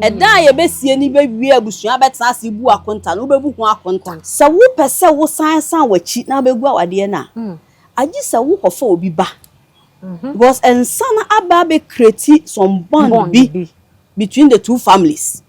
Ɛda a yɛbɛsie no bɛwie abusua bɛtena ase bu akonta no, wobɛbu ho akonta. Sɛ wopɛ sɛ wosan san w'akyi na wobɛgu awadeɛ no a, agye sɛ wokɔfa obi ba. Because nsa no aba abɛ create some bond bi between the two families.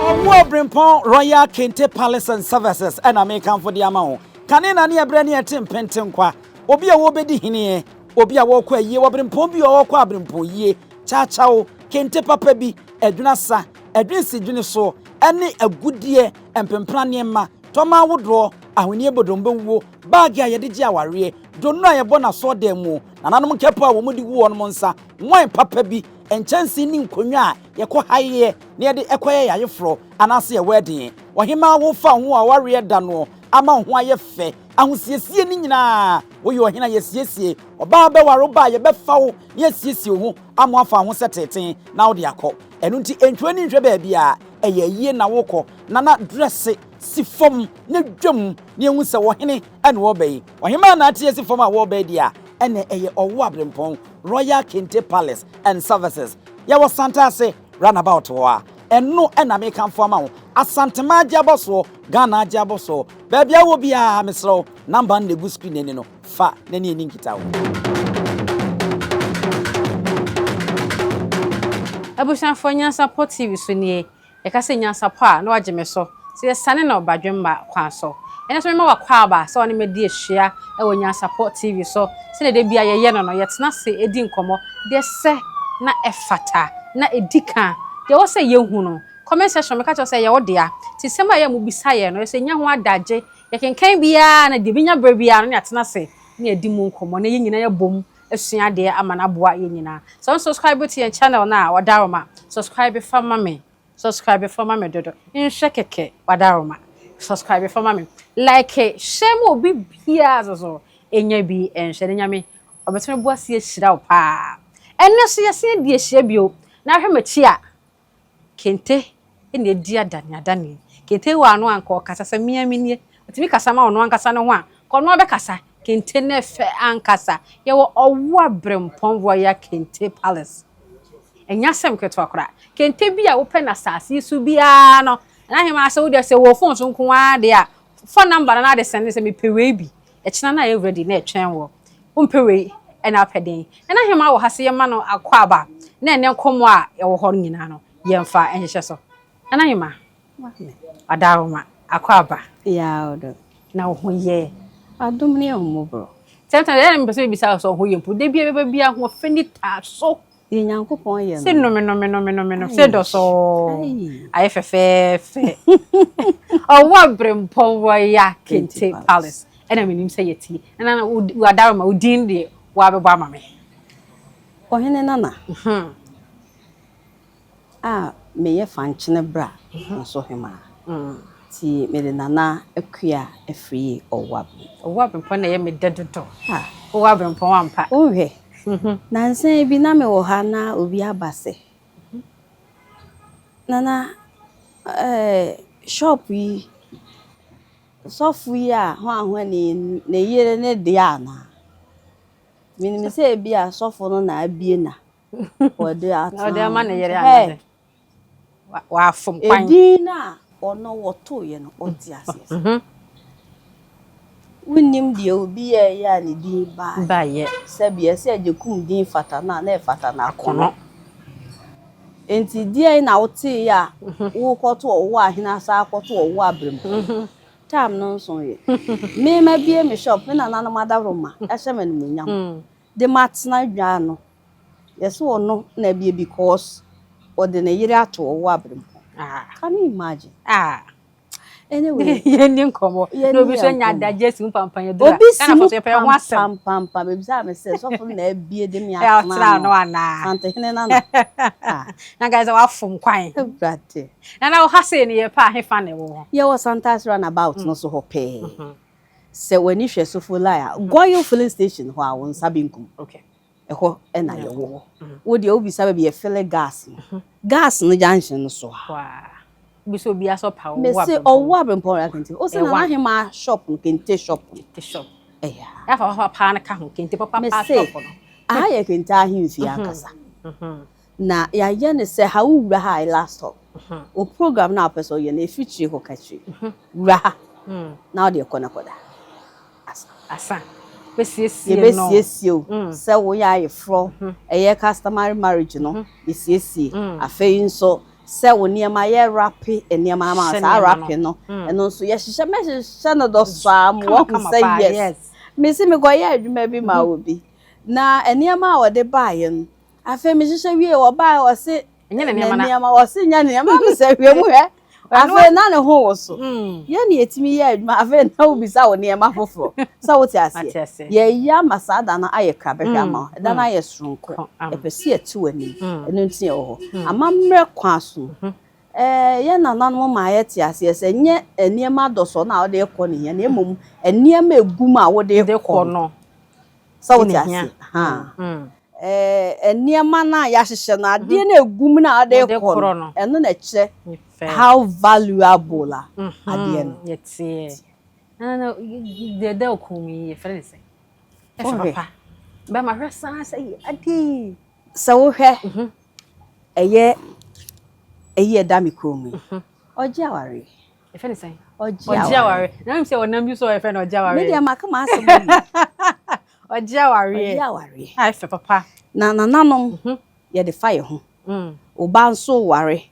Ɔwo Abirempɔn Royal Kente Palace and Services ɛna mekamfo de ama wo. Kane na ne ɛberɛ ne ɛte mpentenkwa. Obi a wɔbɛdi heneɛ, obi a wɔkɔ ayie, wɔberempɔn bi a wɔkɔ aberempɔn yie, kyakyaw, kente papa bi, adwene asa, adwene si dwene so, ɛne agudeɛ, mpempena nneɛma, tɔma ahodoɔ, ahweneɛ bodombɛwuo, baage a yɛde gye awareɛ, donno a yɛbɔ no asɔɔdan mu, nananom nkɛpɔ a wɔde gu wɔn nsa, wine papa bi, nkyɛnsee ne nkonnwa a yɛkɔ haeɛ na yɛde kɔyɛ yɛn ayeforɔ anaasɛ yɛn wɛɛden. Ɔhemaa wofa wo ho awareɛ da no ama wo ho ayɛ fɛ. Ahosiesie no nyinaa, woyɛ ɔhene a yɛsiesie, ɔbaa bɛware wo ba a yɛbɛfa wo na yɛasiesie wo ho ama woafa wo ho sɛ teetee na wode akɔ. Ɛno nti ntwa w'ani nhwɛ baabiara, ɛyɛ ayie na worekɔ. Nana drɛse si fam na dwam na yɛhu sɛ ɔhene na ɔreba yi. Ɔhemaa na ate asi fam a wɔreba yi deɛ a, ɛnna ɛyɛ Ɔwo Aberempɔn Royal Kente Palace and Services. Yɛwɔ Santase Runabout hɔ a, ɛno na mekamfo ama wo. Asanteman agye abɔsoɔ, Ghana agye abɔsoɔ. Baabi a wowɔ biara, mesrɛ wo, number no na ɛgu screen no ani no, fa na ne yɛnni nkitaho. Abusuafoɔ Nyansapɔ TV so nie, Yɛka sɛ nyansapɔ a, na wagye me so sɛ yɛsane no badwemma kwan so. Ɛnnɛ nso mema w'akwaaba sɛ ɔne me adi ahyia wɔ Nyansapɔ TV so. Sɛdeɛ da biara yɛyɛ no no, yɛtena ase di nkɔmmɔ, deɛ ɛsɛ na ɛfata na ɛdi kan, deɛ ɛwɔ sɛ yɛhu no. Comment section, meka kyerɛ wo sɛ ɛyɛ wo dea. Nti nsɛm a ɛyɛ a mobisa yɛn no, yɛ sɛ yɛnya ho adagye, yɛkenkan biara na deɛ ɛbɛnya berɛ biara no na yɛatena ase na yɛadi mu nkɔmmɔ na yɛn nyinaa yɛabom asua adeɛ ama no aboa yɛn nyinaa. Sɛ wo subscribe to yɛn channel no a, Wadaroma, subscribe fa ma me, subscribe fa ma me dodo, nhwɛ kɛkɛ, Wadaroma, subscribe fa ma me, like, share ma obi biara nso so ɛnya bi nhwɛ, na Nyame ɔbɛtumi bo ase ahyira wo paa. Ɛnnɛ nso yɛsan adi ahyia bio, na ahwɛ m'akyi a, Kente na edi adaneadane. Kente wɔ ano a anka ɔkasa sɛ me ara menie. Ɔtumi kasa ma ɔno ankasa ne ho a, anka ɔno ara bɛkasa. Kente no yɛ fɛ ankasa. Yɛwɔ Ɔwoaberempɔn Royal Kente Palace. Ɛnyɛ asɛm ketewa koraa. Kente bi a wopɛ no asase yi so biara no, Nana Ahemaa sɛ wo deɛ sɛ wɔ phone so nko ara deɛ a, fa number no na ade sɛnde sɛ mepɛ wei bi. Ɛkyena no ayɛ ready na ɛtwɛn wo. Wompɛ wei na wopɛ den? Nana Hemaa wɔ ha sɛ yɛmma no akwaaba na ɛnnɛ nkɔmmɔ a ɛwɔ hɔ no nyinaa no yɛmfa nhyehyɛ so. Nana Hemaa, Adaworoma, akwaaba. Yeah, ɔdɔ. Na wo ho yɛ? Adom ne ahummɔborɔ. Sometimes ɛyɛ a na mepɛ sɛ mebisa wo sɛ wo ho yɛ mpo. Da biara bɛba biara ahoɔfɛ ni taa so. Deɛ Nyankopɔn yɛ no. Se nnome nome nome nome no se dɔsɔɔ ayɛ fɛfɛɛfɛ. Ɔwɔ abrempɔn Royal Kente Palace ɛna menim sɛ yɛtie. Nana na wadaroma wo din deɛ wabɛbɔ ama me. Ɔhene Nana a meyɛ Fankyene bra nso hemaa nti mede Nana Akua afiri Ɔwɔ Abrempɔn. Ɔwɔ Abrempɔn na ɛyɛ me dɛ dodo. Ɔwɔ Abrempɔn ampa. Wohwɛ Nnansa yi bi na mewɔ ha na obi aba sɛ, Nana, eh, shop yi, sɔfo yi a hwanhwan ni ne yere ne dea anaa? Menim sɛ ebi a sɔfo no na abie na wɔde atena. Ɔde ama ne yere anaa? Wafom kwan. Edin no a ɔno wɔtoeɛ no, ɔnte aseɛ sɛ. Mhm. Wonnim deɛ obi yɛeɛ a ne din baeɛ. Sɛbi ɛsɛ Agyekum din fata no a, na ɛfata no akɔnɔ. Enti deɛn na woteeɛ a mhm. wokɔto ɔwo ahene asa akɔto ɔwo aberempɔn? Mhm. Time no nso yɛ. Me mabie me shop, me nananom adaworoma ɛhyɛ me animuonyam. Mm. De matena dwa no. Yɛse ɔno na abie because ɔde ne yere ato ɔwo aberempɔn. Ah. Can you imagine? Ah. Anyway. Yɛnni nkɔmmɔ. Na obi nso anya adagye si mu pampan aduru a. Obi si mu pampampam. Ebisa me sɛ sɔfo na abie de me atena ano anaa? Santehene nana. Ah. Na nka sɛ wafom kwan. Awurade. Na na ɔha sei no yɛpɛ ahefa na ɛwɔ hɔ? Yɛwɔ Santase roundabout no so hɔ pɛɛ. Sɛ w'ani hwɛ Sofoline a, Goil filling station hɔ a wo nsa benkum. Okay. Ɛhɔ na yɛwɔ. Wo deɛ wobisa baabi yɛfele gas no. Gas no junction no so a. Bi sɛ obiara sɛ ɔpa ɔwɔ Mese abrempɔn. ɔwɔ abrempɔn royal kente. Ose Ɛyɛ Nana one. Hemaa shop no kente shop no. Kente shop. Ɛyɛ. Yɛafa papa paa no ka ho kente papa paa Mese shop no. aha yɛ kente ahemfie ankasa. Na yɛayɛ no sɛ ha wo wura ha a last stop. Wo program no a wopɛ sɛ ɔyɛ no ɛfiri kyire kɔka kyire. Wura ha na wode ɛkɔ na kɔda. Asa. Asa. Bɛsiesie no. Yɛbɛsiesie o. Sɛ woyɛ ayeforɔ, ɛyɛ customary marriage no, yɛsiesie. Afei nso sɛ wo nneɛma yɛ wrap nneɛma ama Hyehyɛ saa nneɛma wrap no. no, ɛno nso yɛhyehyɛ mɛhyehyɛ no dɔsɔ a ma Kama wahu kama sɛ paa yes. yes. Mesi mekɔyɛ adwuma bi ma obi. Na nneɛma a wɔde baeɛ no, afei mehyehyɛ wie wɔbaeɛ wɔse Ɛnyɛ ne nneɛma na. nneɛma wɔse nyɛ ne nneɛma me sɛ hwɛ mu hwɛ. Afei na ne ho wo so. Yɛn ne yɛtumi yɛ adwuma afei na wobisa wo nneɛma foforɔ sɛ wote Mate aseɛ. ase. Yɛyi ama saa da no ayɛ krabɛhwɛ ama wo. Ɛda no ayɛ soronko. Ko am. Yɛpɛ sɛ yɛte w'anim. Ɛno nti yɛwɔ hɔ. Amammerɛ kwan so no, yɛn nananom ma yɛte aseɛ sɛ nyɛ nneɛma dɔsɔ no a wode kɔ ne hia na mmom nneɛma egu mu a wode De kɔ kɔ no. no. Sɛ wote Ne hia. aseɛ. Ha. Nneɛma no a yɛahyehyɛ no, adeɛ no egu mu no a wode Wode kɔ korɔ no, no. ɛno na ɛkyerɛ Fɛ. how valuable a adeɛ no. Yɛteɛ. Na na deɛ ɛda okun mu yi yɛfrɛ ne sɛ. Ɛfɛ Wohwɛ. papa. Bɛma hwɛ saa sɛ yi adeɛ yi. Sɛ wohwɛ ɛyɛ ɛyi ɛda me kɔn mu yi, ɔgye awareɛ. Yɛfrɛ ne sɛn? Ɔgye Ɔgye awareɛ. aware. Na mi sɛ ɔnam bi so a yɛfrɛ no ɔgye aware. Me deɛ maka m'asɛm awie. Ɔgye awareɛ. Ɔgye awareɛ. A ɛfɛ papa. Na nananom yɛde fa yɛn ho. Wo ba nso ware,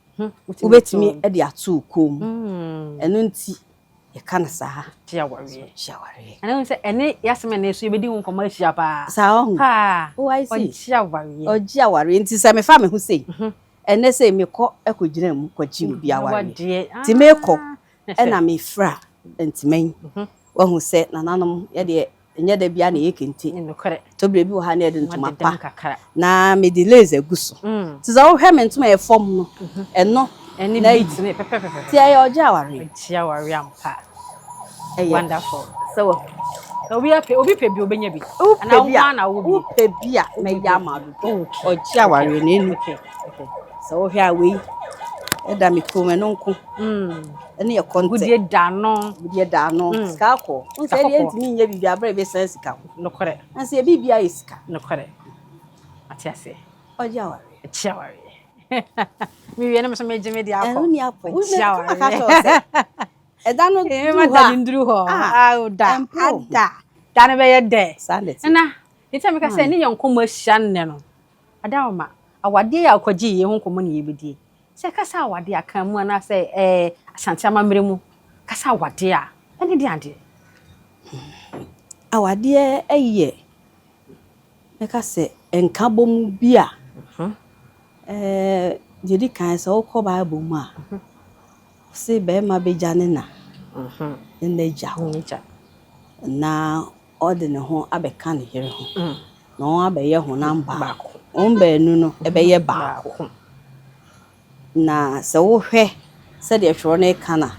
wobɛtumi de ato wo kɔn mu. Ɛno nti yɛka no saa. Ɔgye awareɛ. Ɔgye awareɛ. Ɛna sɛ ɛne yɛasɛm ɛne so yɛbɛdi ho nkɔmmɔ ahyia paa. Saa ɔho. Paa. Oh, I see. Ɔgye awareɛ. Ɔgye awareɛ nti sɛ mefa me ho sei, ɛnɛ sɛ mekɔ ɛkɔgyina mu kɔgye obi awareɛ. Wadeɛ. Nti mekɔ Ah, ɛna mefra ntoma yi. Wahu sɛ nananom yɛdeɛ ɛnyɛ da bia na ɛyɛ kente. Nokorɛ. Tɔbere bi wɔ ha na yɛde ntoma Wadedam pa. kakra. Na mede lace agu so. Nti sɛ wohwɛ me ntoma yɛ fam no, ɛno Ɛne na beat ne pɛpɛpɛpɛ. Nti ɛyɛ ɔgye awareɛ. Ɔgye awareɛ ampa. Ɛyɛ. Wonderful. Sɛ wɔ Obi apɛ obi pɛ bi obenya bi. wopɛ Anaa bi wo a nko ara na wowɔ bi. wopɛ bi a mɛyɛ ama do. Okay. Ɔgye awareɛ na ɛnu. Okay. Okay. Sɛ wohwɛ a wei ɛda me kurom ɛno nko. Ɛne yɛ kɔntɛ. Gudie da no. Gudie da no. Sika akɔ. Wo sɛ Sika ɛdeɛ kɔkɔɔ. ntumi nyɛ biribi abrɛ ɛbɛsan sika ho. Nokorɛ. Nanso yɛ biribi ayɛ sika. Nokorɛ. Ate ase. Ɔgye awareɛ. Ɔgye awareɛ. Mewie no me so megye me de akɔ. Ɛno ni apɔ. Wo Ɔgye mɛ kama ka awareɛ. kyerɛ wo sɛ ɛda no Ee, duru ma hɔ da a ne nduru hɔ. Ah, Ah, o da. ɛmpere wo ho. Ada. Da no bɛyɛ dɛ. Saa na ɛte. Nana, nti a meka sɛ ne yɛ nkɔmmɔ ahyia nnɛ no. Ada wo ma. Awadeɛ yɛ akɔgye yɛ ho nkɔmmɔ ne yɛbɛdie. Sɛ kasa awadeɛ aka mu anaasɛ ɛɛ Asante amammerɛ mu kasa awadeɛ a ɛne de adeɛ. Awadeɛ ɛyɛ mɛka sɛ nkabom bi a deɛ di kan sɛ wokɔ Bible mu a sɛ bɛrima bɛgya ne na ne n'agya hɔ N'agya. na ɔde ne ho abɛka ne yere ho na wɔn abɛyɛ honam baako. Baako. Wɔn baanu no ɛbɛyɛ baako. Baako. Na sɛ wohwɛ sɛdeɛ twerɛ no ka no a,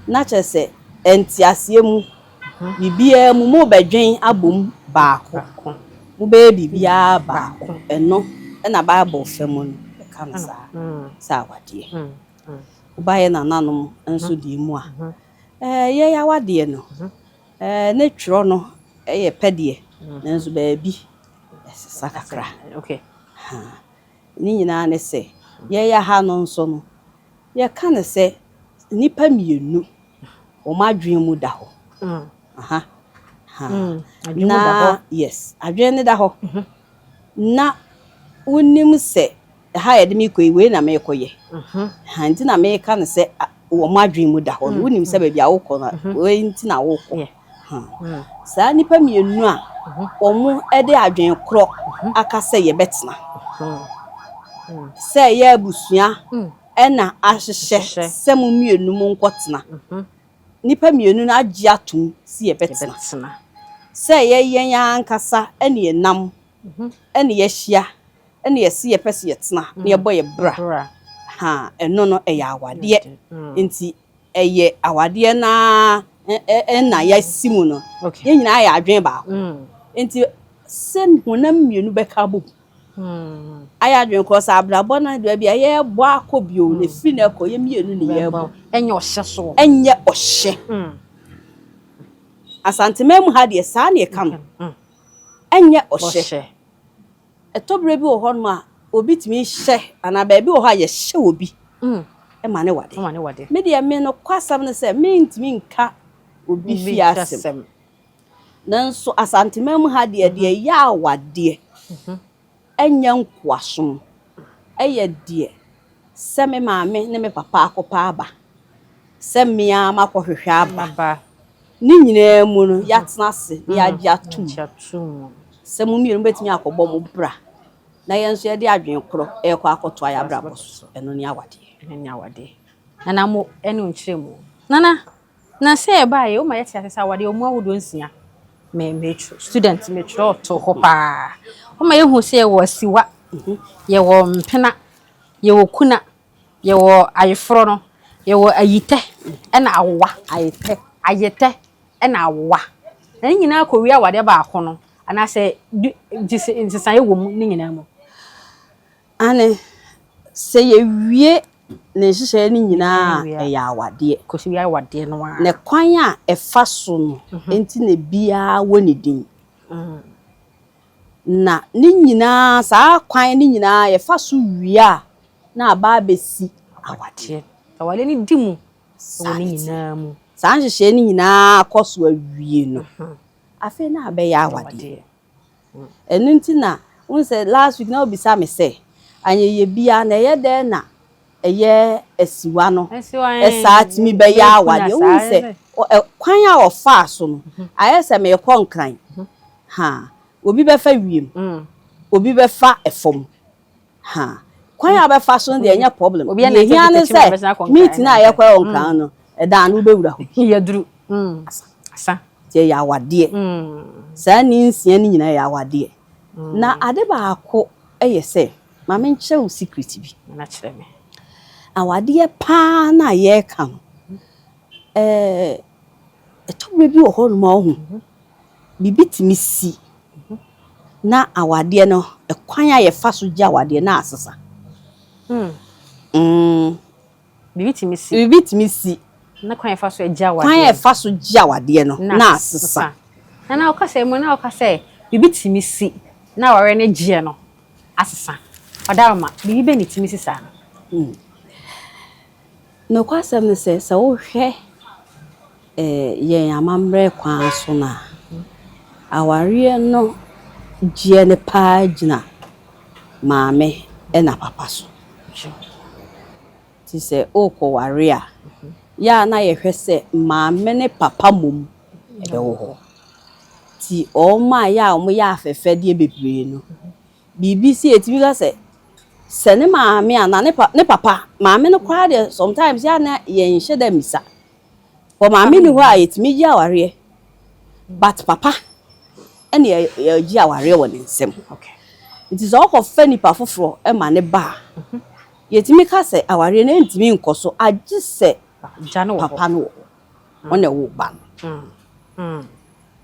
na kyerɛ sɛ nteaseɛ mu biribiara mu mobɛdwen abom baako. Baako. Mobɛyɛ biribiara baako. Ɛno ɛna Bible fa mu no ɛka no saa sɛ awadeɛ. Wobayɛ nananom nso deɛ mu a, yɛyɛ awadeɛ no, ne twerɛ no ɛyɛ pɛdeɛ nanso baabi ɛsesa kakra. Okay. Ha. Ne nyinaa ne sɛ yɛyɛ ha no nso no, yɛka no sɛ nnipa mmienu wɔn adwene mu da hɔ. Aha. Ha. Adwene mu da Na hɔ. yes, adwene ne da hɔ. Na wonim sɛ ha yɛde me kɔ yi, wei na merekɔyɛ. Ha nti na meka no sɛ wɔn adwene mu da hɔ no. Wonim sɛ baabi a wokɔ no, wei nti na wokɔ. Ha. Saa nnipa mmienu a wɔn de adwene korɔ aka sɛ yɛbɛtena. Sɛ ɛyɛ abusua ɛna ahyehyɛ Ahyehyɛ. sɛ mo mmienu mo nkɔtena. Nnipa mmienu no agye atom sɛ yɛbɛtena. Yɛbɛtena. Sɛ ɛyɛ yɛn ankasa ɛne yɛnam ɛne yɛahyia ɛne yɛsi yɛpɛ sɛ yɛtena na yɛbɔ yɛ bra. Bra. Ha, ɛno no ɛyɛ awadeɛ. Nti ɛyɛ awadeɛ naa ɛna yɛasi mu no. Okay. Yɛn nyinaa yɛ adwene baako. Nti sɛ honam mmienu bɛka abom. Ayɛ adwene korɔ sɛ abrabɔ no baabi a yɛrebɔ akɔ bio no, ɛfiri no ɛkɔ, yɛ mmienu ne yɛrebɔ. Ɛnyɛ ɔhyɛ soɔ. Ɛnyɛ ɔhyɛ. Asanteman mu ha deɛ, saa ne ɛka no. Ɛnyɛ ɔhyɛ. Ɛtɔ berɛ bi wɔ hɔnom a, obi tumi hyɛ anaa baabi wɔ hɔ a yɛhyɛ obi ma ne wade. Me deɛ me nokwasɛm ne sɛ, mentumi nka obi fie asɛm. Nanso Asanteman mu ha deɛ, deɛ ɛyɛ awadeɛ ɛnyɛ nkoasom, ɛyɛ deɛ sɛ me maame ne me papa akɔpɛ aba, sɛ me ara makɔhwehwɛ aba. Ne nyinaa mu no, yɛatena ase na yɛagye atom sɛ mo mmienu bɛtumi akɔbɔ mo bra na yɛn nso yɛde adwene korɔ ɛrekɔ akɔtoa yɛn abrabɔ so. Ɛno ne awadeɛ. Ɛno ne awadeɛ. Nana mo ɛne nkyerɛ mu. Nana, na sɛ ɛbaeɛ, woma yɛte ase sɛ awadeɛ ɔmu ahodoɔ nsia. Me me student metwerɛ to hɔ paa. Woma yɛhu sɛ yɛwɔ asiwa, yɛwɔ mpena, yɛwɔ kuna, yɛwɔ ayeforɔ no, yɛwɔ ayitɛ ɛna awowa. Ayetɛ. Ayetɛ ɛna awowa. Na ne nyinaa kɔwie awadeɛ baako no, anaasɛ nsesaeɛ wɔ mu ne nyinaa mu? Ane, sɛ yɛwie ne nhyehyɛeɛ no nyinaa a, ɛyɛ awadeɛ. Kɔsi wie awadeɛ no a. Na kwan a ɛfa so no, nti na biara wɔ ne din. Na ne nyinaa, saa kwan no nyinaa yɛfa so wie a, na aba abɛsi awadeɛ. Awadeɛ no di mu wɔ ne nyinaa mu. Saa nhyehyɛeɛ no nyinaa kɔ so awie no, afei na abɛyɛ awadeɛ. Ɛno nti na wohu sɛ last week na wobisa me sɛ, anyɛyɛ biara na ɛyɛ dɛn na ɛyɛ asiwa no ɛsaa tumi bɛyɛ awadeɛ. Wohu sɛ kwan a ɔfaa so no, ayɛ sɛ merekɔ Nkran. Ha, obi bɛfa wiem, obi bɛfa ɛfam. Ha, kwan a wobɛfa so no deɛ ɛnyɛ problem. Deɛ ehia ne sɛ meeting a yɛkɔyɛ wɔ Nkran no, ɛdan no wobɛwura hɔ. Yɛduru. Asa. Nti ɛyɛ awadeɛ. Saa ne nsia no nyinaa yɛ awadeɛ. Na ade baako yɛ sɛ, ma menkyerɛ wo secret bi. Na kyerɛ me. Awadeɛ paa na yɛreka no, ɛtɔ berɛ bi wɔ hɔnom a ɔho, biribi tumi si na awadeɛ no, ɛkwan a yɛfa so gye awadeɛ na asesa. Biribi tumi si. Biribi tumi si. Na kwan yɛfa so gye awadeɛ. Kwan a yɛfa so gye awadeɛ no na asesa. Na na ɔka sɛ mu na ɔka sɛ biribi tumi si na awareɛ no gyeɛ no asesa. Ɔdaroma, biribi bɛ ne tumi si saa no? Nokwasɛm ne sɛ, sɛ wohwɛ yɛn amammerɛ kwan so no a, awareɛ no gyeɛ no paa gyina maame ɛna papa so. Nti sɛ wokɔware a, yɛ a na yɛhwɛ sɛ maame ne papa mmom ɛbɛwɔ hɔ. Nti wɔn a yɛ a wɔyɛ afɛfɛdeɛ bebree no, biribi si etumi ka sɛ sɛ ne maame anaa ne pa ne papa maame no koraa deɛ, sometimes yɛ a na yɛnhyɛ da mmisa. Wɔ maame ni hɔ a yɛtumi gye awareɛ, but papa ɛna yɛgye awareɛ wɔ ne nsam. Nti sɛ ɔkɔfa nipa foforɔ ma ne ba a, yɛtumi ka sɛ awareɛ no ntumi nkɔ so agye sɛ papa no wɔ hɔ, ɔna ɛwɔ ba no.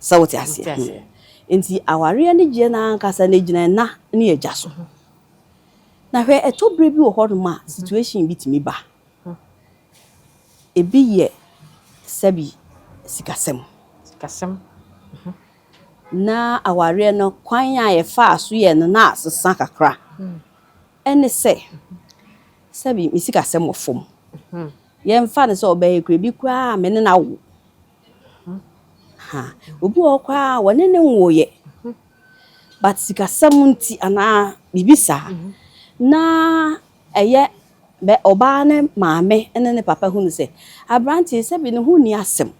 Sɛ wote aseɛ? Nti awareɛ no gyeɛ no ankasa no gyina ɛna ne agya so. Na hwɛ, ɛtɔ berɛ bi wɔ hɔnom a situation bi tumi ba. Ebi yɛ sɛbi sikasɛm. Sikasɛm. Na awareɛ no kwan a yɛfaa so yɛ no na asesa kakra. Ɛne sɛ sɛbi me sikasɛm wɔ fam. Yɛmfa no sɛ ɔbɛyɛ kura bi koraa a me ne no awo. Ha, obi wɔ hɔ koraa a wɔne ne nwoeɛ. But sikasɛm nti anaa biribi saa na ɛyɛ bɛ ɔbaa ne maame ne ne papa hu no sɛ aberanteɛ sɛbi ne ho nni asɛm.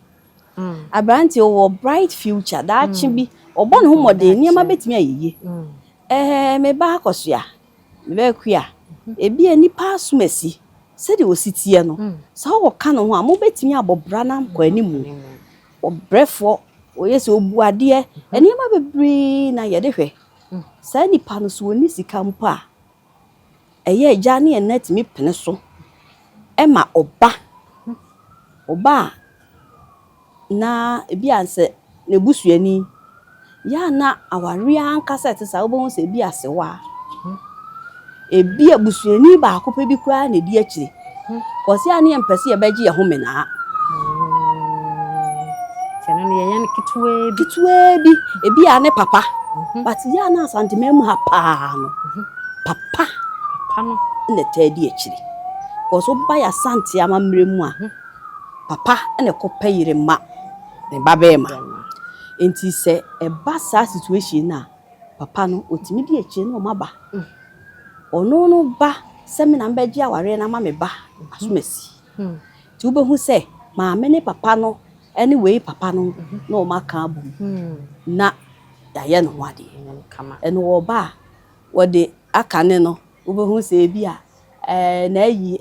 Aberanteɛ wɔ bright future, daakye bi ɔbɔ ne ho mmɔden, nneɛma bɛtumi ayɛ yie. Me ba Akɔsoa, me ba Akua, ebi a nipa asom asi sɛdeɛ osi teɛ no, sɛ wɔka ne ho a, mobɛtumi abɔ bra no akɔ anim. Ɔbrɛfoɔ, ɔyɛ sɛ ɔbu adeɛ, nneɛma bebree na yɛde hwɛ. Saa nipa no so ɔnni sika mpo a, ɛyɛ agya ne ɛna tumi pene so ɛma ɔba. Ɔba a na ebi a sɛ n'abusuani, yɛ a na awareɛ ankasa ɛte saa, wobɛhu sɛ ebi asewa. Ebi abusuani baako pɛ bi koraa na edi akyire. Kɔsi a ne yɛmpɛ sɛ yɛbɛgye yɛn ho menaa. Nti ɛno no yɛyɛ no ketewaa bi. Ketewaa bi, ebi a ne papa. But yɛ a na Asanteman mu ha paa no, papa Papa no. na ɛtaa di akyire. Kɔsi woba yɛ Asante amammerɛ mu a, papa na ɛkɔpɛ yere ma ne ba bɛrima. Nti sɛ ɛba saa situation no a, papa no otumi di akyire na ɔma ba. Ɔno no ba sɛ me na mbɛgye awareɛ no ama me ba asomasi. Nti wobɛhu sɛ maame ne papa no ne wei papa no na ɔmo aka abom na yɛayɛ ne ho adeɛ. Kama. Ɛno ɔba a wɔde aka ne no, wobɛhu sɛ ebi a n'ayi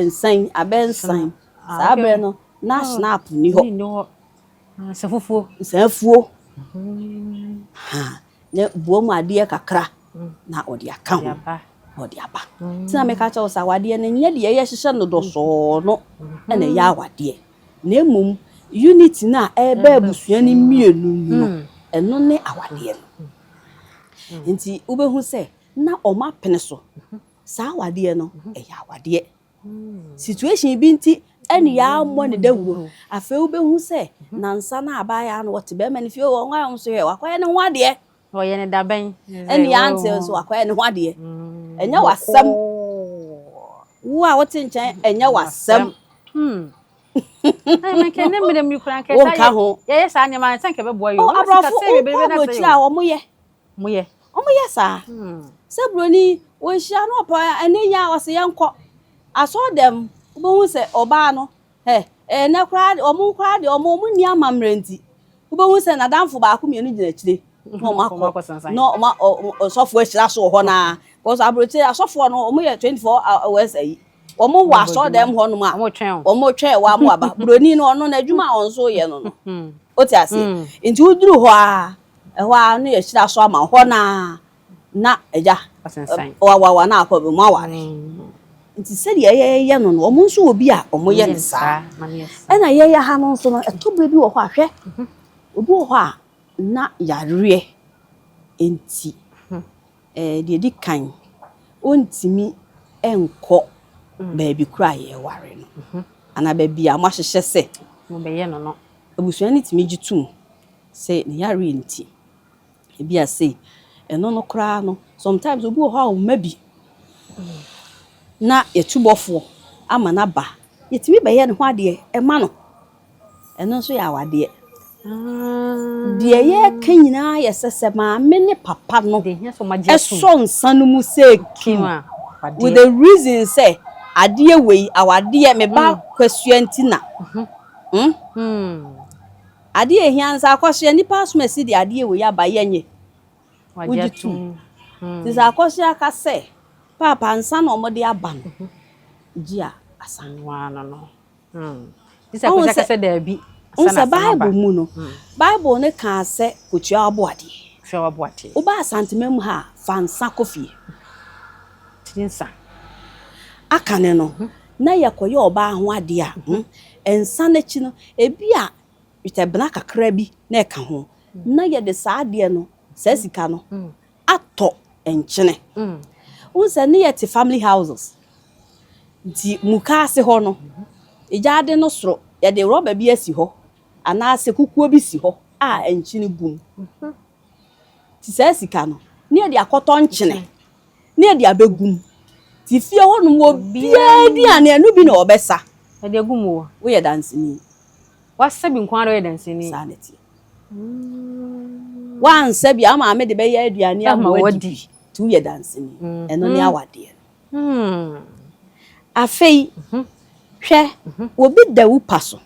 nsan abɛnsan. Saa berɛ no na schnapps ni hɔ. Ni hɔ. Nsa fufuo. Nsafuo. Ha na bua mu adeɛ kakra na ɔde aka ho. Ɔde aba. Na ɔde aba. Nti na meka kyerɛ wo sɛ awadeɛ no nyɛ deɛ yɛhyehyɛ no dɔsɔɔ no ɛna ɛyɛ awadeɛ. Na mmom unity no a ɛreba abusua no mmienu mu no, ɛno ne awadeɛ no. Nti wobɛhu sɛ na ɔmo apene so. Saa awadeɛ no ɛyɛ awadeɛ. Situation bi nti ɛne yɛammɔ ne dawuro. Afei wobɛhu sɛ nansa na abaayewa no wɔte bɛrima no fie wɔ wɔn nso yɛ wakɔyɛ ne ho adeɛ. Ɔyɛ ne dabɛn. Ɛne yɛante nso wakɔyɛ ne ho adeɛ. Ɛnyɛ w'asɛm. Wo a wote nkyɛn, ɛnyɛ w'asɛm. Nkɛ ne mmerɛ mu kura nkɛ Wonka ho. Yɛyɛ saa nneɛma sɛ nkɛ bɛboa yi. Oh, aborɔfo wokɔ aburokyire a, wɔn yɛ. Moyɛ. Wɔn yɛ saa. Sɛ buroni wɔnhyia no ɔpɔ ɛne yɛ a wɔsɛ yɛnkɔ asɔɔdɛm, wobɛhu sɛ ɔbaa no ɛ ɛnɛ koraa ɔmo koraa deɛ, ɔmo nni amammerɛ, nti wobɛhu sɛ n'adamfo baako mmienu gyina akyire na ɔmo akɔ na ɔmo ɔsɔfo ahyira so wɔ hɔ naa, because aburokyire asɔfoɔ no, ɔmo yɛ 24 hours ayi, ɔmo wɔ asɔɔdɛm hɔ nom a Ɔmo twɛn o. Ɔmo twɛn wɔ amo aba. Buroni no, ɔno n'adwuma a ɔnso yɛ no, o te aseɛ? Nti woduru hɔ a, ɛhɔ a no yɛ hyira so ama hɔ naa na agya Ɔsensan. wawawa na akɔ bi mu aware. Nti sɛdeɛ yɛyɛ no, ɔmo nso wɔ bi a ɔmo yɛ ne saa. Ɛna yɛyɛ ha no nso no, ɛtɔ berɛ bi wɔ hɔ a, hwɛ, obi wɔ hɔ a na yareɛ nti deɛ di kan ɔntumi nkɔ baabi koro a yɛware no anaa baabi a moahyehyɛ sɛ Mo bɛyɛ no. Abusua no tumi gye tom sɛ ne yareɛ nti ebi a sei ɛno no koraa no, sometimes obi wɔ hɔ a ɔmma bi na yɛtu bɔfoɔ ama n'aba, yɛtumi bɛyɛ ne ho adeɛ ɛma no. Ɛno nso yɛ awadeɛ. Deɛ yɛreka nyinaa yɛ sɛ maame ne papa no Deɛ hia sɛ ɔmo agye atom. ɛsɔ nsa no mu sɛ kim a with the reason sɛ adeɛ wei awadeɛ me ba kwasua nti na Adeɛ ehia nsa akɔsoa nipa asom asi de adeɛ wei aba, yɛnyɛ Wagye wogye atom. tom. Nti sɛ akɔsoa ka sɛ paapa nsa na ɔmode aba no gye a asa. Waa no. Gye sɛ Ɔhu akɔsi sɛ- akasɛ daabi. N sɛ Bible mu no, Bible ne kaa sɛ kotua aboadeɛ. Hwɛ waboadeɛ. Woba Asantema mu ha a, fa nsa kɔ fie. Tiri nsa. Aka ne no na yɛkɔyɛ ɔbaa ho adeɛ a, nsa n'akyi no ebi a twɛbena kakra bi na ɛka ho na yɛde saa adeɛ no, saa sika no atɔ nkyene. Wohu sɛ ne yɛte family houses nti muka ase hɔ no, egyaade no soro yɛde rɔba bi asi hɔ anaasɛ kukuo bi si hɔ a nkyene gu mu. Nti saa sika no ne yɛde akɔtɔ nkyene ne yɛde abɛgu mu. Nti fie hɔnom obiara aduane ɛno bi na ɔbɛsa. Ɛde agu mu wɔ. Woyɛ danseni. Wasa bi nko ara, ɔyɛ danseni. Saa na ɛteɛ. Wansa bi a, maame de bɛyɛ aduane ama Ama wadi wadi. bi, nti woyɛ danseni. Ɛno ne awadeɛ no. Afei hwɛ, obi da wo pa so.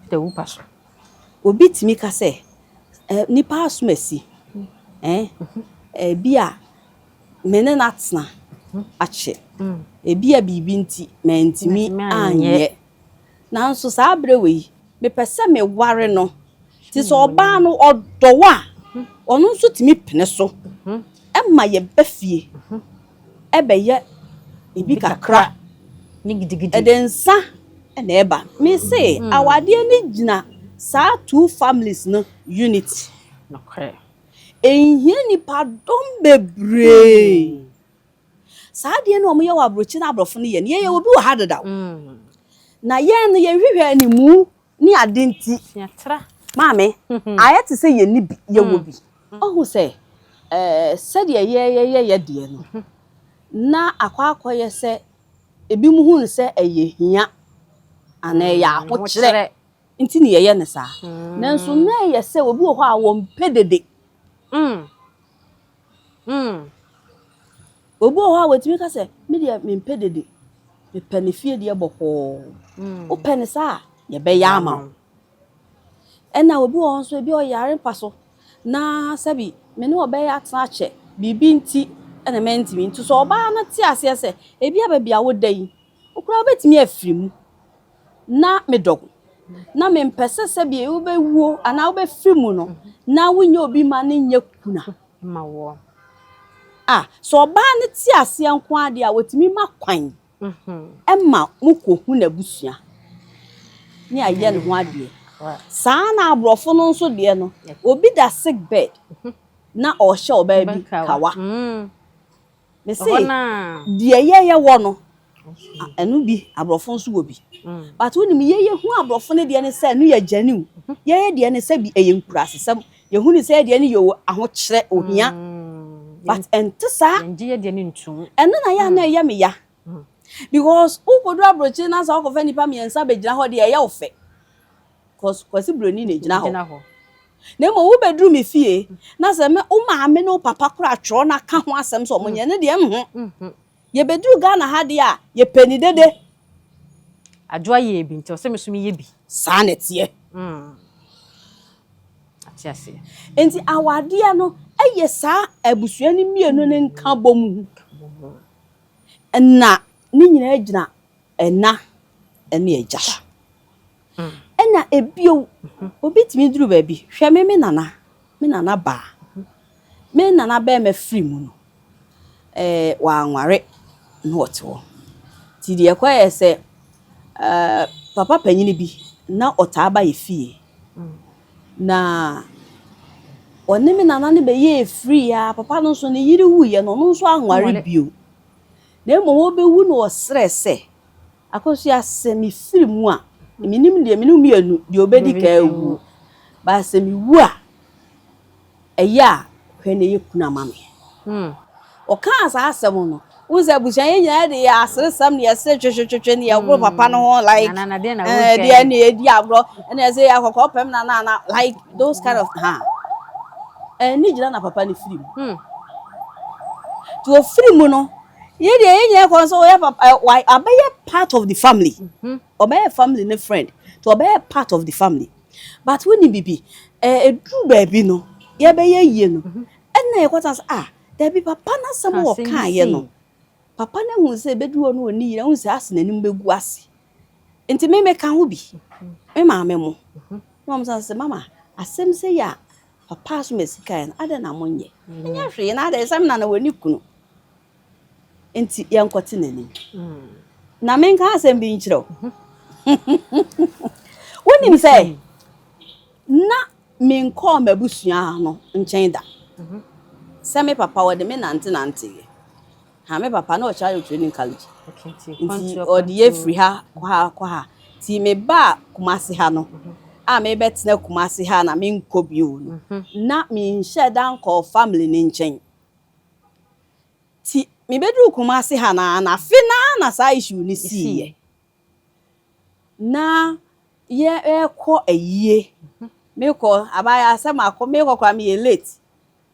Da wo pa so. Obi tumi ka sɛ nipa asom asi ebi a me ne no atena akyɛ, ebi a biribi nti mantumi Mantumi anyɛ. Anyɛ, nanso saa berɛ wei mepɛ sɛ meware no. Nti sɛ ɔbaa no ɔdɔ wo a, ɔno nso tumi pene so ɛma yɛba fie ɛbɛyɛ ebi kakra. Ne gidigidi. Ɛde nsa ɛna ɛba. Me se awadeɛ no gyina saa two families no unity. Nokorɛ. Ɛnhia nipadɔm bebree. Saa adeɛ no a wɔyɛ wɔ aburokyi na aborɔfo no yɛ no, yɛyɛ obi wɔ ha dedaw. Na yɛn no yɛhwehwɛ animu ne ade nti. Maame, ayɛ te sɛ yɛnni bi, yɛwɔ bi. Ɔhu sɛ ɛɛ sɛdeɛ yɛyɛ yɛ deɛ no, na akɔ akɔyɛ sɛ ebinom hu no sɛ ɛyɛ hia anaa ɛyɛ ahokyerɛ nti na yɛyɛ no saa. Nanso na ɛyɛ sɛ obi wɔ hɔ a wɔmpɛ dede. Obi wɔ hɔ a wɔtumi ka sɛ, me deɛ mempɛ dede, mepɛ ne fie deɛ bɔkɔɔ. Wopɛ ne saa a, yɛbɛyɛ ama wo. Ɛna obi wɔ hɔ nso, ebi ɔyare mpa so na sɛbi me ne ɔbɛyɛ atena akyɛ, biribi nti ɛna mɛntumi. Nti sɛ ɔbaa no te aseɛ sɛ ebi a baabi a woda yi, wokora wobɛtumi afiri mu na medɔ wo na mempɛ sɛ sɛbi wobɛwuo anaa wobɛfiri mu no na wonyɛ obi ma ne nyɛ kuna. Ma wɔ. Ah, sɛ ɔbaa no te aseɛ nko adeɛ a, wɔtumi ma kwan ɛma mokɔhu n'abusua ne ayɛ ne ho adeɛ. Saa na aborɔfo no nso deɛ no, obi da sick bed na ɔhyɛ ɔbaa bi kawa. Mese deɛ yɛyɛ wɔ no, ɛno bi aborɔfo nso wɔ bi. But wonim yɛyɛ hu aborɔfo no deɛ ne sɛ ɛno yɛ genuine. Yɛyɛ deɛ ne sɛ bi ɛyɛ nkurasesɛm. Yɛhu ne sɛ deɛ no yɛ ahokyerɛ ohia. But ɛnte saa. Yɛngye yɛ deɛ no ntom. Ɛno na yɛ a na ɛyɛ me ya. Because wokɔdu aborɔkyire na sɛ wokɔfa nnipa mmiɛnsa bɛgyina hɔ deɛ, ɛyɛ wo fɛ. Cause Kwasi Buroni na gyina hɔ. Na mmom wobɛduru me fie na sɛ me wo maame ne wo papa kora atwerɛ na ka ho asɛm sɛ ɔmo nyɛ ne deɛ nho. Yɛbɛduru Ghana ha deɛ a, yɛpɛ ni dede. Adwoa yɛ bi nti ɔsɛ me so meyɛ bi. Saa na ɛteɛ. Ate aseɛ. Nti awadeɛ no ɛyɛ saa abusua no mmienu ne nka bɔ mu. Na ne nyinaa gyina ɛna ɛne agya so. Ɛna ebio, obi tumi duru baabi, hwɛ me me nana baa. Me nana bɛrima firi mu no, wanware na ɔte hɔ. Nti deɛ ɛkɔyɛ sɛ papa panyin bi na ɔtaa ba yɛ fie. Na ɔne me nana no bɛyɛɛ free a, papa no nso ne yere wuiɛ no, ɔno nso anware bio. Na mmom ɔbɛwu na ɔsrɛ sɛ, Akosua, sɛ mefiri mu a, menim deɛ mene mmienu deɛ ɔbɛdi kan awu. Ba sɛ mewu a, ɛyɛ a hwɛ na ɛyɛ kunu ama me. Ɔkaa saa asɛm no, wohu sɛ abusua yɛn nyinaa de yɛ aseresɛm ne yɛsere twetwetwetwe ne yɛgoro papa no ho like deɛ ne yɛdi agorɔ ɛna yɛsɛ yɛ akɔkɔ pɛm na na like those kind of ha. Ɛni gyina na papa no firi mu. Nti ofiri mu no, yɛ deɛ yɛn nyinaa kɔ sɛ ɔyɛ papa ɛ abɛyɛ part of the family. Ɔbɛyɛ family ne friend. Nti ɔbɛyɛ part of the family. But wonim bibi, ɛduru baabi no, yɛbɛyɛ yie no, ɛna yɛkɔta sɛ, ah, dabi, papa n'asɛm a ɔkaeɛ no, papa no ahu sɛ ɛbɛduru hɔ no ɔni yere, ahu sɛ ase n'anim bɛgu ase. Nti me meka ho bi, me maame mo. Na wɔn sɛ, mama, asɛm sɛ yɛ a papa aso ma sika yɛ no, adɛn na monyɛ? Ɛnyɛ hwee na adɛn sɛ me na wɔni kunu. Nti yɛnkɔte n'anim. Na menka asɛm bi nkyerɛ wo. Wonim sɛ na menkɔɔ m'abusua no nkyɛn da. Sɛ me papa wɔde me nante nanteeɛ. Ha me papa na ɔkyerɛ training college. Nti ɔde yɛ firi ha kɔ ha kɔ ha. Nti me ba Kumasi ha no, a mebɛtena Kumasi ha na menkɔ bio no, na menhyɛ da nkɔɔ family ne nkyɛn. Nti mebɛduru Kumasi ha na afe naa na saa issue no siiɛ. Na yɛrekɔ ayie. Mekɔ abaayewa sɛ makɔ mekɔ koraa meyɛ late.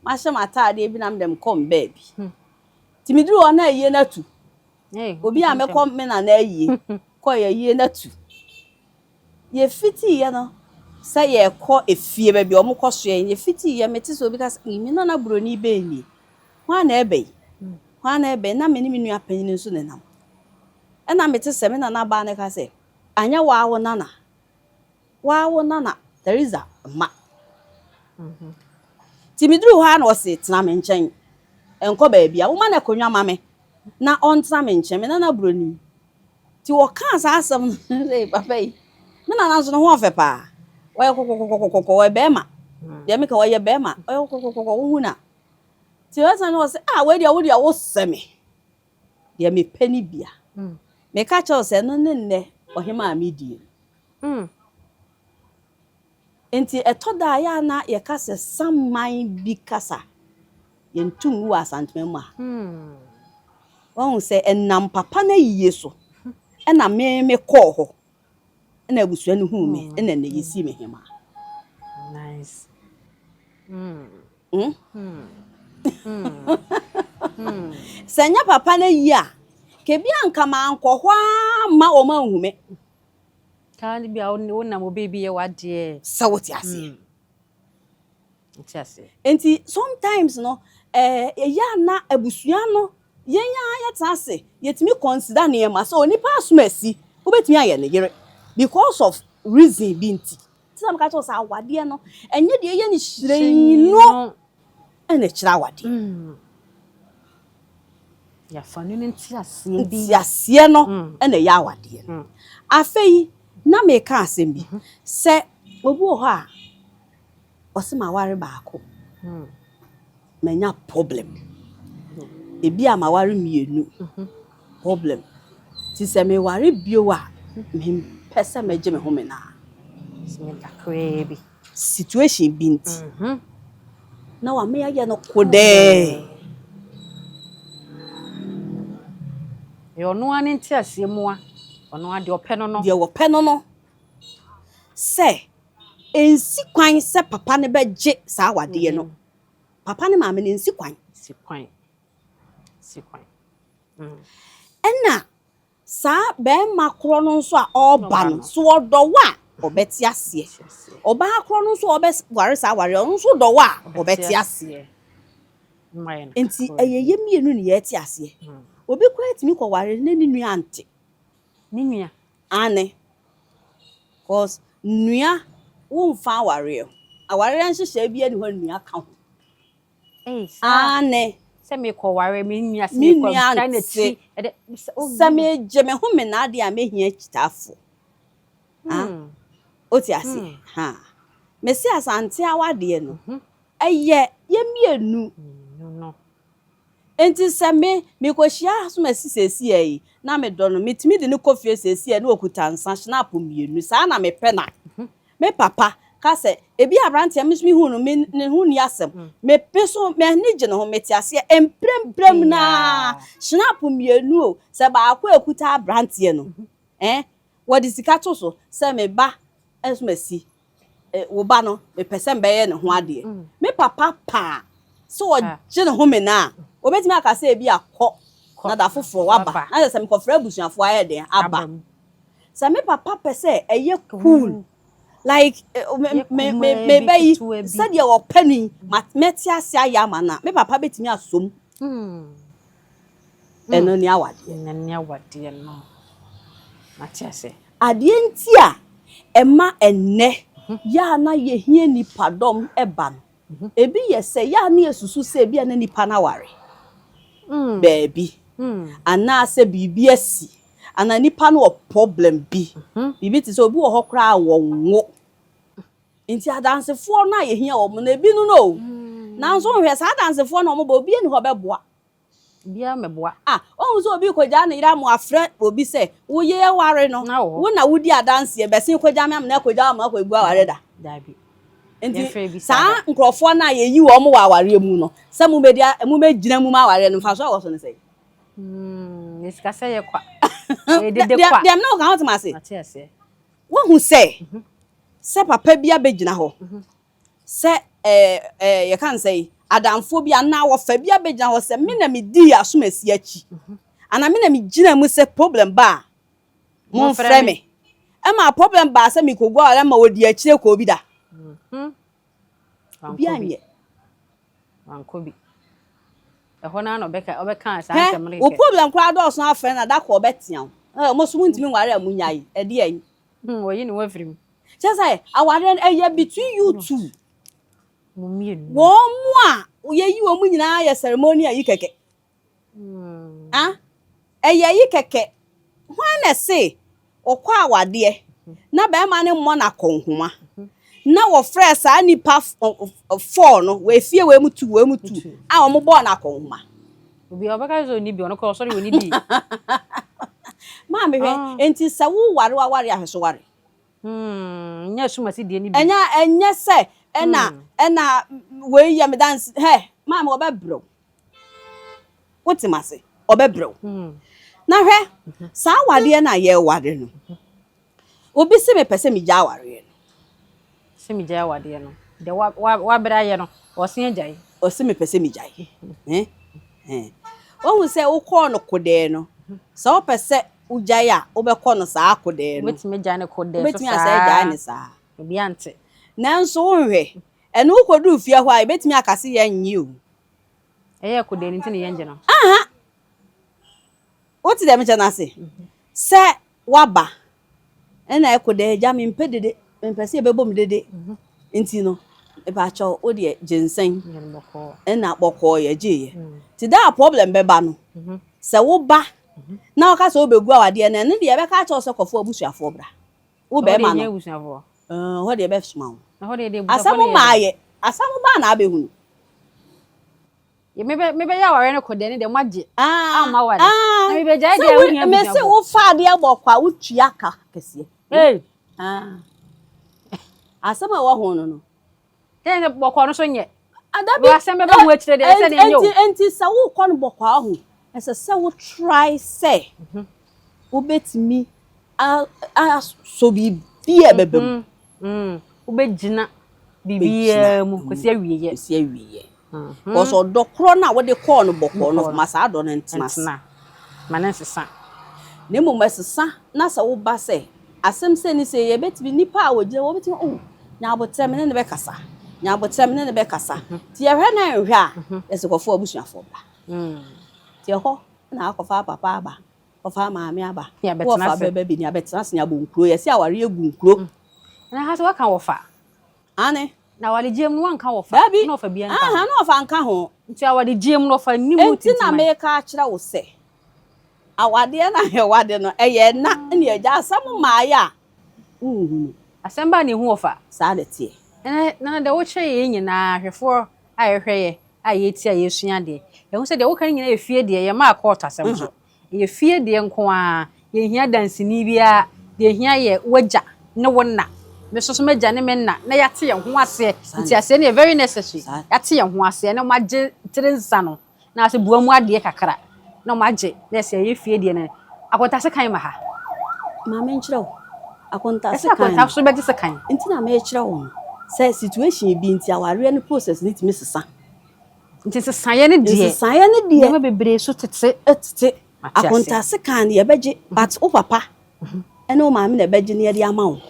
Mahyɛ m'ataadeɛ bi na mede mekɔ me baabi. Nti meduru hɔ na ayie no atu. Obi a mɛkɔ me nana ayie kɔɔ ayie no atu. Yɛfitiiɛ no sɛ yɛrekɔ efie baabi a wɔkɔ soɛ yi, yɛfitiiɛ mete sɛ obi ka sɛ, me nana buroni bɛn nie? Hwan na ɛreba yi? Hwan na ɛreba yi? Na me ne me nua panyin nso nenam. Ɛna mete sɛ me nana baa no ka sɛ, anyɛ waa wo nana. Waa wo nana Teresa mma. Nti meduru hɔ a na ɔse tena me nkyɛn. Nkɔ baabi a. Woma no akonnwa ma me na ɔntena me nkyɛn. Me nana buroni. Nti wɔkaa saa asɛm no, sɛ papa yi, me nana nso ne ho ɔfɛ paa. Ɔyɛ kɔkɔkɔkɔkɔkɔ, ɔyɛ bɛrima. Deɛ meka ɔyɛ bɛrima. Ɔyɛ kɔkɔkɔkɔ, wohu na. Nti ɔsɛ no ɔsɛ, ah, wei deɛ wo deɛ wosɛ me. Deɛ mepɛ ne bia. Meka kyerɛ wo sɛ ɛno ne nnɛ ɔhemaa a medie no. Nti ɛtɔ da a, ɛyɛ a na yɛka sɛ saman bi kasa, yɛntu ngu wɔ Asantema mu a. Wahu sɛ ɛnam papa no ayie so ɛna me mekɔɔ hɔ ɛna abusua no huu me ɛna ɛnɛ yɛsii me hemaa. Nice. Sɛ nyɛ papa no ayi a, kebi anka mankɔ hɔ ara ma wɔn anhu me. Kaa no bi a wonam obi bi yɛ w'adeɛ. Sɛ wote aseɛ. Wote aseɛ. Nti sometimes no, ɛyɛ a na abusua no, yɛn ara yɛtena ase, yɛtumi consider nneɛma sɛ onipa asom asi, wobɛtumi ayɛ ne yere because of reason bi nti. Nti na meka kyerɛ wo sɛ awadeɛ no, ɛnyɛ deɛ ɛyɛ no hyerɛnn no ɛna ɛkyerɛ awadeɛ. Yɛafa no ne nteaseɛ bi. Nteaseɛ no ɛna ɛyɛ awadeɛ no. Afei, na meka asɛm bi sɛ obi wɔ hɔ a ɔsɛ maware baako, manya problem. Ebi a maware mmienu, problem. Nti sɛ meware bio a, mempɛ sɛ mɛgye me ho me naa. Sɛ kakraa bi. Situation bi nti. Na wame ayɛ no kodɛɛ. Ɛyɛ ɔno ara ne nteaseɛ mu a, ɔno ara deɛ ɔpɛ no no. Deɛ wɔpɛ no no, sɛ ɛnsi kwan sɛ papa no bɛgye saa awadeɛ no. Papa ne maame no nsi kwan. Si kwan. Si kwan. Ɛna saa bɛrima korɔ no nso a ɔreba no, so ɔdɔ wo a, ɔbɛte aseɛ. Ɔbaa korɔ no nso a ɔbɛware saa awareɛ, ɔno nso dɔ wo a, ɔbɛte aseɛ. Nti ɛyɛ yɛ mmienu ne yɛte aseɛ. Obi koraa tumi kɔware na ne nua ante. Ne nua. Ane. Cause nua womfa awareɛ ho. Awareɛ nhyehyɛe bi ani hɔ a nua ka ho. Ei, saa. Ane. Sɛ mekɔware me nua sɛ Me mekɔ nua twa nte. n'akyi. Ɛdɛ Sɛ megye me ho me naadeɛ a mehia kyitaafoɔ. Ah, wote aseɛ? Ha. Mese Asante awadeɛ no, ɛyɛ yɛ mmienu. No. Nti sɛ me mekɔhyia asomasi seesia yi na medɔ no, metumi de no kɔ fie seesia na okuta nsa schnapps mmienu. Saa na mepɛ na. Me papa ka sɛ ebi aberanteɛ me nso mehu no me ne ho ni asɛm. Mepe so m'ani gye ne ho mete aseɛ mpremprem naa schnapps mmienu o sɛ baako a ekuta aberanteɛ no wɔde sika to so sɛ me ba asomasi wo ba no mepɛ sɛ mbɛyɛ ne ho adeɛ. Me papa paa sɛ ɔgye ne ho me na a obetumi aka sɛ ebi akɔ na da foforɔ waba na sɛ mekɔfrɛ abusuafoɔ ayɛ den aba. Sɛ me papa pɛ sɛ ɛyɛ cool like me me me ba yi sɛdeɛ ɔpɛ no yi ma mɛte ase ayɛ ama no a me papa bɛtumi asom. Ɛno ne awadeɛ. Ɛno ne awadeɛ no. Mate ase. Adeɛ nti a ɛma ɛnnɛ yɛ a na yɛhia nipadɔm ɛba no, ebi yɛ sɛ yɛ a na yɛsusu sɛ ebi a na nipa no aware baabi anaasɛ biribi asi anaa nipa no wɔ problem bi, biribi te sɛ obi wɔ hɔ koraa a wɔnwo nti adansefoɔ no a yɛhia wɔn no ebi no no o, nanso nhwɛ saa adansefoɔ no a wɔn ba obi ani hɔ bɛboa. Obiara mmɛboa. Ah, ohun sɛ obi kɔgyaa ne yere ama afrɛ obi sɛ woyɛ ware no, Na wɔ hɔ. wo na wodi adanseɛ bɛsen kɔgya me amena kɔgya ama akɔgu aware da. Dabi. Nti Yɛmfrɛ bi saa saa da. nkurɔfoɔ no a yɛyi wɔn wɔ awareɛ mu no sɛ mobɛdi mobɛgyina mu ma awareɛ no mfasoɔ a ɛwɔ so no sɛ Sika sɛ yɛ kwa. Ɛyɛ dede kwa. Deɛ mene wo ka ho tem ase. Mate aseɛ. Wohu sɛ papa bi abɛgyina hɔ sɛ yɛka no sɛ adamfoɔ bi anaa wɔfa bi abɛgyina hɔ sɛ me na medii asomasi akyi anaa me na megyina mu sɛ problem ba a momfrɛ me ɛma problem baa sɛ mekɔgu aware ma wɔdi akyire kɔ obi da. Obi anyɛ. Wankɔ bi. Ɛhɔ naa na ɔbɛka ɔbɛka saa Hɛ, nsɛm no wo kɛkɛ. problem koraa dɔɔso afrɛ na da kɔ ɔbɛtea wo. Mo so montumi nware a munya yi ɛdeɛ yi. Wɔyi ne ho afiri mu. Kyerɛ sɛ awareɛ no ɛyɛ between you two. Mo mmienu. Wɔn mu a yɛyi wɔn mu nyinaa yɛ ceremony yi kɛkɛ. Ah, ɛyɛ yi kɛkɛ. Hwan na ɛse ɔkɔ awadeɛ na bɛrima no mmɔ n'akɔnhoma na wɔfrɛ saa nipa four no wɔ efie wɔ mu tu wɔ mu tu a wɔn bɔɔ n'akɔnhoma. Obi a ɔbɛka sɛ ɔnni bi, ɔno koraa ɔsɔre ɔnni bi. Maame hwɛ, Ah. enti sɛ woware waware ahwɛ so ware. Hmm, nyɛ asumasi deɛ no bi. Ɛnyɛ ɛnyɛ sɛ ɛna Hmm. ɛna wei yɛ me danse hɛ maame ɔbɛbrɛ wo. Wote m'ase? Ɔbɛbrɛ wo. Hmm. Na hwɛ, saa awadeɛ no a yɛreware no, obi se mepɛ sɛ megya awareɛ no. Sɛ megyae awadeɛ no, deɛ wa wa wabrɛ ayɛ no, ɔse agyae. Ɔse mepɛ sɛ megyae. Eh? Eh. Wohu sɛ wokɔɔ no kodɛɛ no, sɛ wopɛ sɛ wogyae a, wobɛkɔ no saa kodɛɛ no. Wobɛtumi agyae no kodɛɛ so Wobɛtumi asɛ agyae saa. ne saa. Obi ante. Nanso wonhwɛ, ɛno wokɔduru fie hɔ a, yɛbɛtumi aka se yɛnnye o. Ɛyɛ kodɛɛ no nti na yɛngye no. Aha! Wote deɛ mekyɛ no ase? Sɛ woaba ɛna ɛkɔ dɛ agya mempɛ dede, mempɛ sɛ yɛbɛbɔ me dede nti no, mepakyɛw wo deɛ gye nsɛn ɛna bɔkɔɔ yɛgyeeɛ. Nti da a problem bɛba no, sɛ woba na woka sɛ wobɛgu awadeɛ no, ɛno deɛ yɛbɛka akyerɛ wo sɛ kɔfa w'abusuafoɔ bra. Wo bɛrima no, hɔ deɛ yɛbɛsoma wo. Asɛm maayɛ, asɛm baa na abɛhunu. Yɛ mebɛ mebɛyɛ awareɛ no kɔ deɛ ne deɛ moagye Ah, amma ware ah, na mebɛgyae sɛ deɛ wo wohia mese abusuafoɔ. wofa adeɛ bɔ kwa wotua ka kɛseɛ. Hey. Ah. Asɛm a ɛwɔ ho no no. Kyɛ sɛ bɔkɔɔ no so nyɛ. Adabi. Asɛm bɛba ho akyire deɛ ɛsɛ deɛ nyɛ o. Enti enti sɛ wokɔ no bɔkɔɔ ho ɛsɛ sɛ wo try sɛ wobɛtumi asɔ biribi a ɛbɛba mu. Wobɛgyina biribiara mu kɔsi awieɛ. Kɔsi awieɛ. Because ɔdɔ korɔ no a wode kɔɔ no bɔkɔɔ no ma saa dɔ no ntena ase. Ntena. Ma no nsesa. Na mmom ɛsesa na sɛ woba sɛ asɛm sɛ ne sɛ yɛbɛtumi nipa a wɔgyina wɔbɛtumi oh nyabotrɛ me ne ne bɛkasa nyabotrɛ me ne ne bɛkasa nti yɛhwɛ na nhwɛ a yɛsɛ kɔfo abusuafoɔ bra. Nti ɛhɔ na akɔfa papa aba kɔfa maame aba wɔfa bɛba bi ni abɛtena ase ni abɔ nkuro yɛsɛ awareɛ gu nkuro. Na ha sɛ waka wɔfa. Ane. Na awaregyeɛ mu no wanka wɔfa. Dabi. Na ɔfa bia nka ho. Aha, na ɔfa nka ho. Nti awaregyeɛ mu no ɔfa ni mu Enti na meka akyerɛ wo sɛ awadeɛ na yɛwade no ɛyɛ na ne agya asɛm maayɛ a wonhunu. Asɛm baa na ehu wɔfa. Saa na ɛteɛ. Na deɛ wokyerɛ yɛn nyinaa ahwɛfoɔ a yɛhwɛ yɛ a yɛti a yɛsua adeɛ. Yɛhu sɛ deɛ woka no nyinaa yɛ fie deɛ yɛmaa kɔɔto asɛm so. Ɛyɛ fie deɛ nko ara. Yɛnhia danseni biara. Deɛ ɛhia yɛ w'agya ne wo na. Me nso so m'agya ne me na na yɛate yɛn ho aseɛ. Nti aseɛ no yɛ very necessary. Yɛate yɛn ho aseɛ na wɔagye tiri nsa no na ase bua mu adeɛ kakra na wɔagye na ɛsɛ ɛyɛ fie deɛ no. Akonta sekan ma ha. Maame nkyerɛ wo. Akonta Ɛsɛ sekan. akonta so bɛgye sekan. Nti na mekyerɛ wo no sɛ situation bi nti awareɛ no process no tumi sesa. Nti nsesaeɛ no deɛ. Nsesaeɛ no deɛ. Nneɛma bebree so tete. Tete. Akonta sekan no yɛbɛgye but wo papa ɛne wo maame na ɛbɛgye na yɛde ama wo.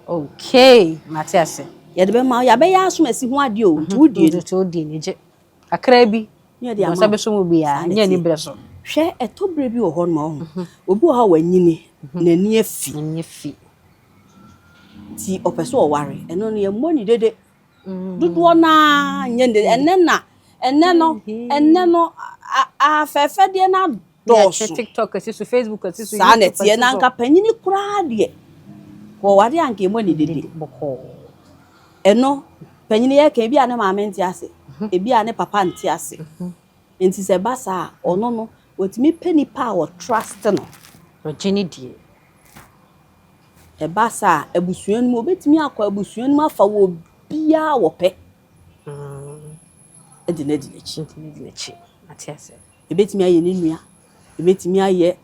Okay, mate ase. Yɛde bɛma wo yɛabɛyɛ asom asi ho adeɛ o nti wodie ni. Nti wodie ni gye. Kakra bi. Ne yɛde ama wo. Nsa bɛso mu biara nyɛ ani berɛ so. Hwɛ ɛtɔ berɛ bi wɔ hɔ nom ɔho. Obi wɔ hɔ a wanyini n'ani afi. N'ani afi. Nti ɔpɛ sɛ ɔware ɛno no yɛmmɔ ne dede. Dodoɔ no ara nyɛ ne ɛnɛ na ɛnɛ no ɛnɛ no afɛɛfɛdeɛ no adɔɔso. TikTok asi so, Facebook asi so, Saa na YouTube ɛteɛ asi na so. anka panyini koraa deɛ wɔware anka ɛmmɔ ne dede. Bɔkɔɔ. Ɛno panyini yɛ ka ebi a ne maame nte ase, ebi a ne papa nte ase. Nti sɛ ɛba saa a ɔno no wɔtumi pɛ nipa a wɔtrust no. Ɔgye ne die. Ɛba saa a abusua no mu obetumi akɔ abusua no mu afa wɔ biara wɔpɛ. Ɛde no adi n'akyi. Ɛde no adi n'akyi. Mate ase. Ebetumi ayɛ ne nua, ebetumi ayɛ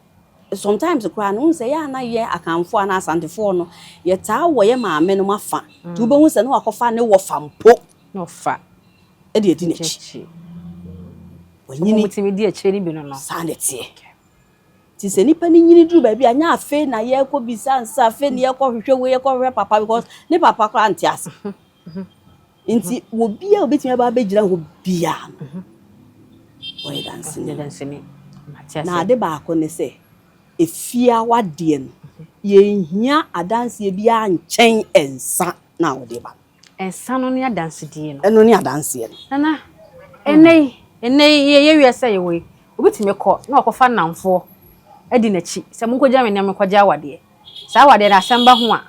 sometimes koraa no wohu sɛ yɛ a na yɛ akanfoɔ anaa asantefoɔ no yɛtaa wɔ yɛ maame no afa. Nti wobɛhu sɛ ne wakɔfa ne wɔfa mpo. Na ɔfa. Ɛde adi n'akyi. Wanyini. Wɔn tumi di akyire no bi no no. Saa na ɛteɛ. Nti sɛ nipa no nyini duru baabi a nyɛ afei na yɛkɔ bisa nsa afei na yɛkɔ hwehwɛ wei yɛkɔ hwehwɛ papa because ne papa koraa nte ase. Nti obi a obetumi aba abɛgyina hɔ biara no ɔyɛ danseni. Danseni. Mate ase. Na ade baako ne sɛ efie awadeɛ no yɛnhia adanseɛ biara nkyɛn nsa na wɔde ba. Nsa no ne adansedie no. Ɛno ne adanseɛ no. Nana, ɛnɛ yi, ɛnɛ yi yɛyɛ wiase a yɛwɔ yi, obi tumi kɔ na wakɔfa nnamfoɔ adi n'akyi sɛ monkɔgya me nneɛma nkɔgye awadeɛ. Saa awadeɛ no asɛm ba ho a,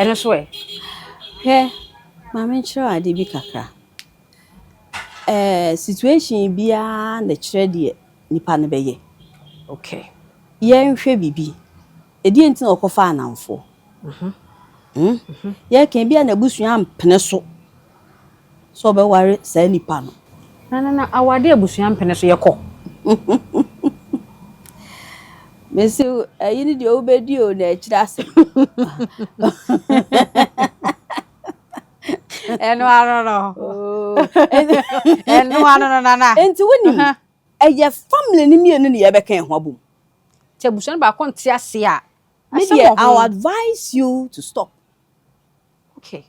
ɛno so ɛ? Hwɛ, ma menkyerɛ wo ade bi kakra. Ɛɛ situation biara na ɛkyerɛ deɛ nipa no bɛyɛ. Yɛnhwɛ biribi. Ɛdeɛn nti na ɔkɔfaa nnamfoɔ? Hmm? Yɛka ebi a n'abusua mpene so sɛ ɔbɛware saa nipa no. Na na na awade abusua mpene so yɛkɔ. Mesi ɛyi ne deɛ wobɛdi o na akyire asɛm. Ɛno ano no. Ɛno ano no nana. Nti wonim ɛyɛ family no mmienu ne yɛbɛka yɛn ho abom. Nti abusua no baako nte ase a. Me deɛ I will advise you to stop. Okay.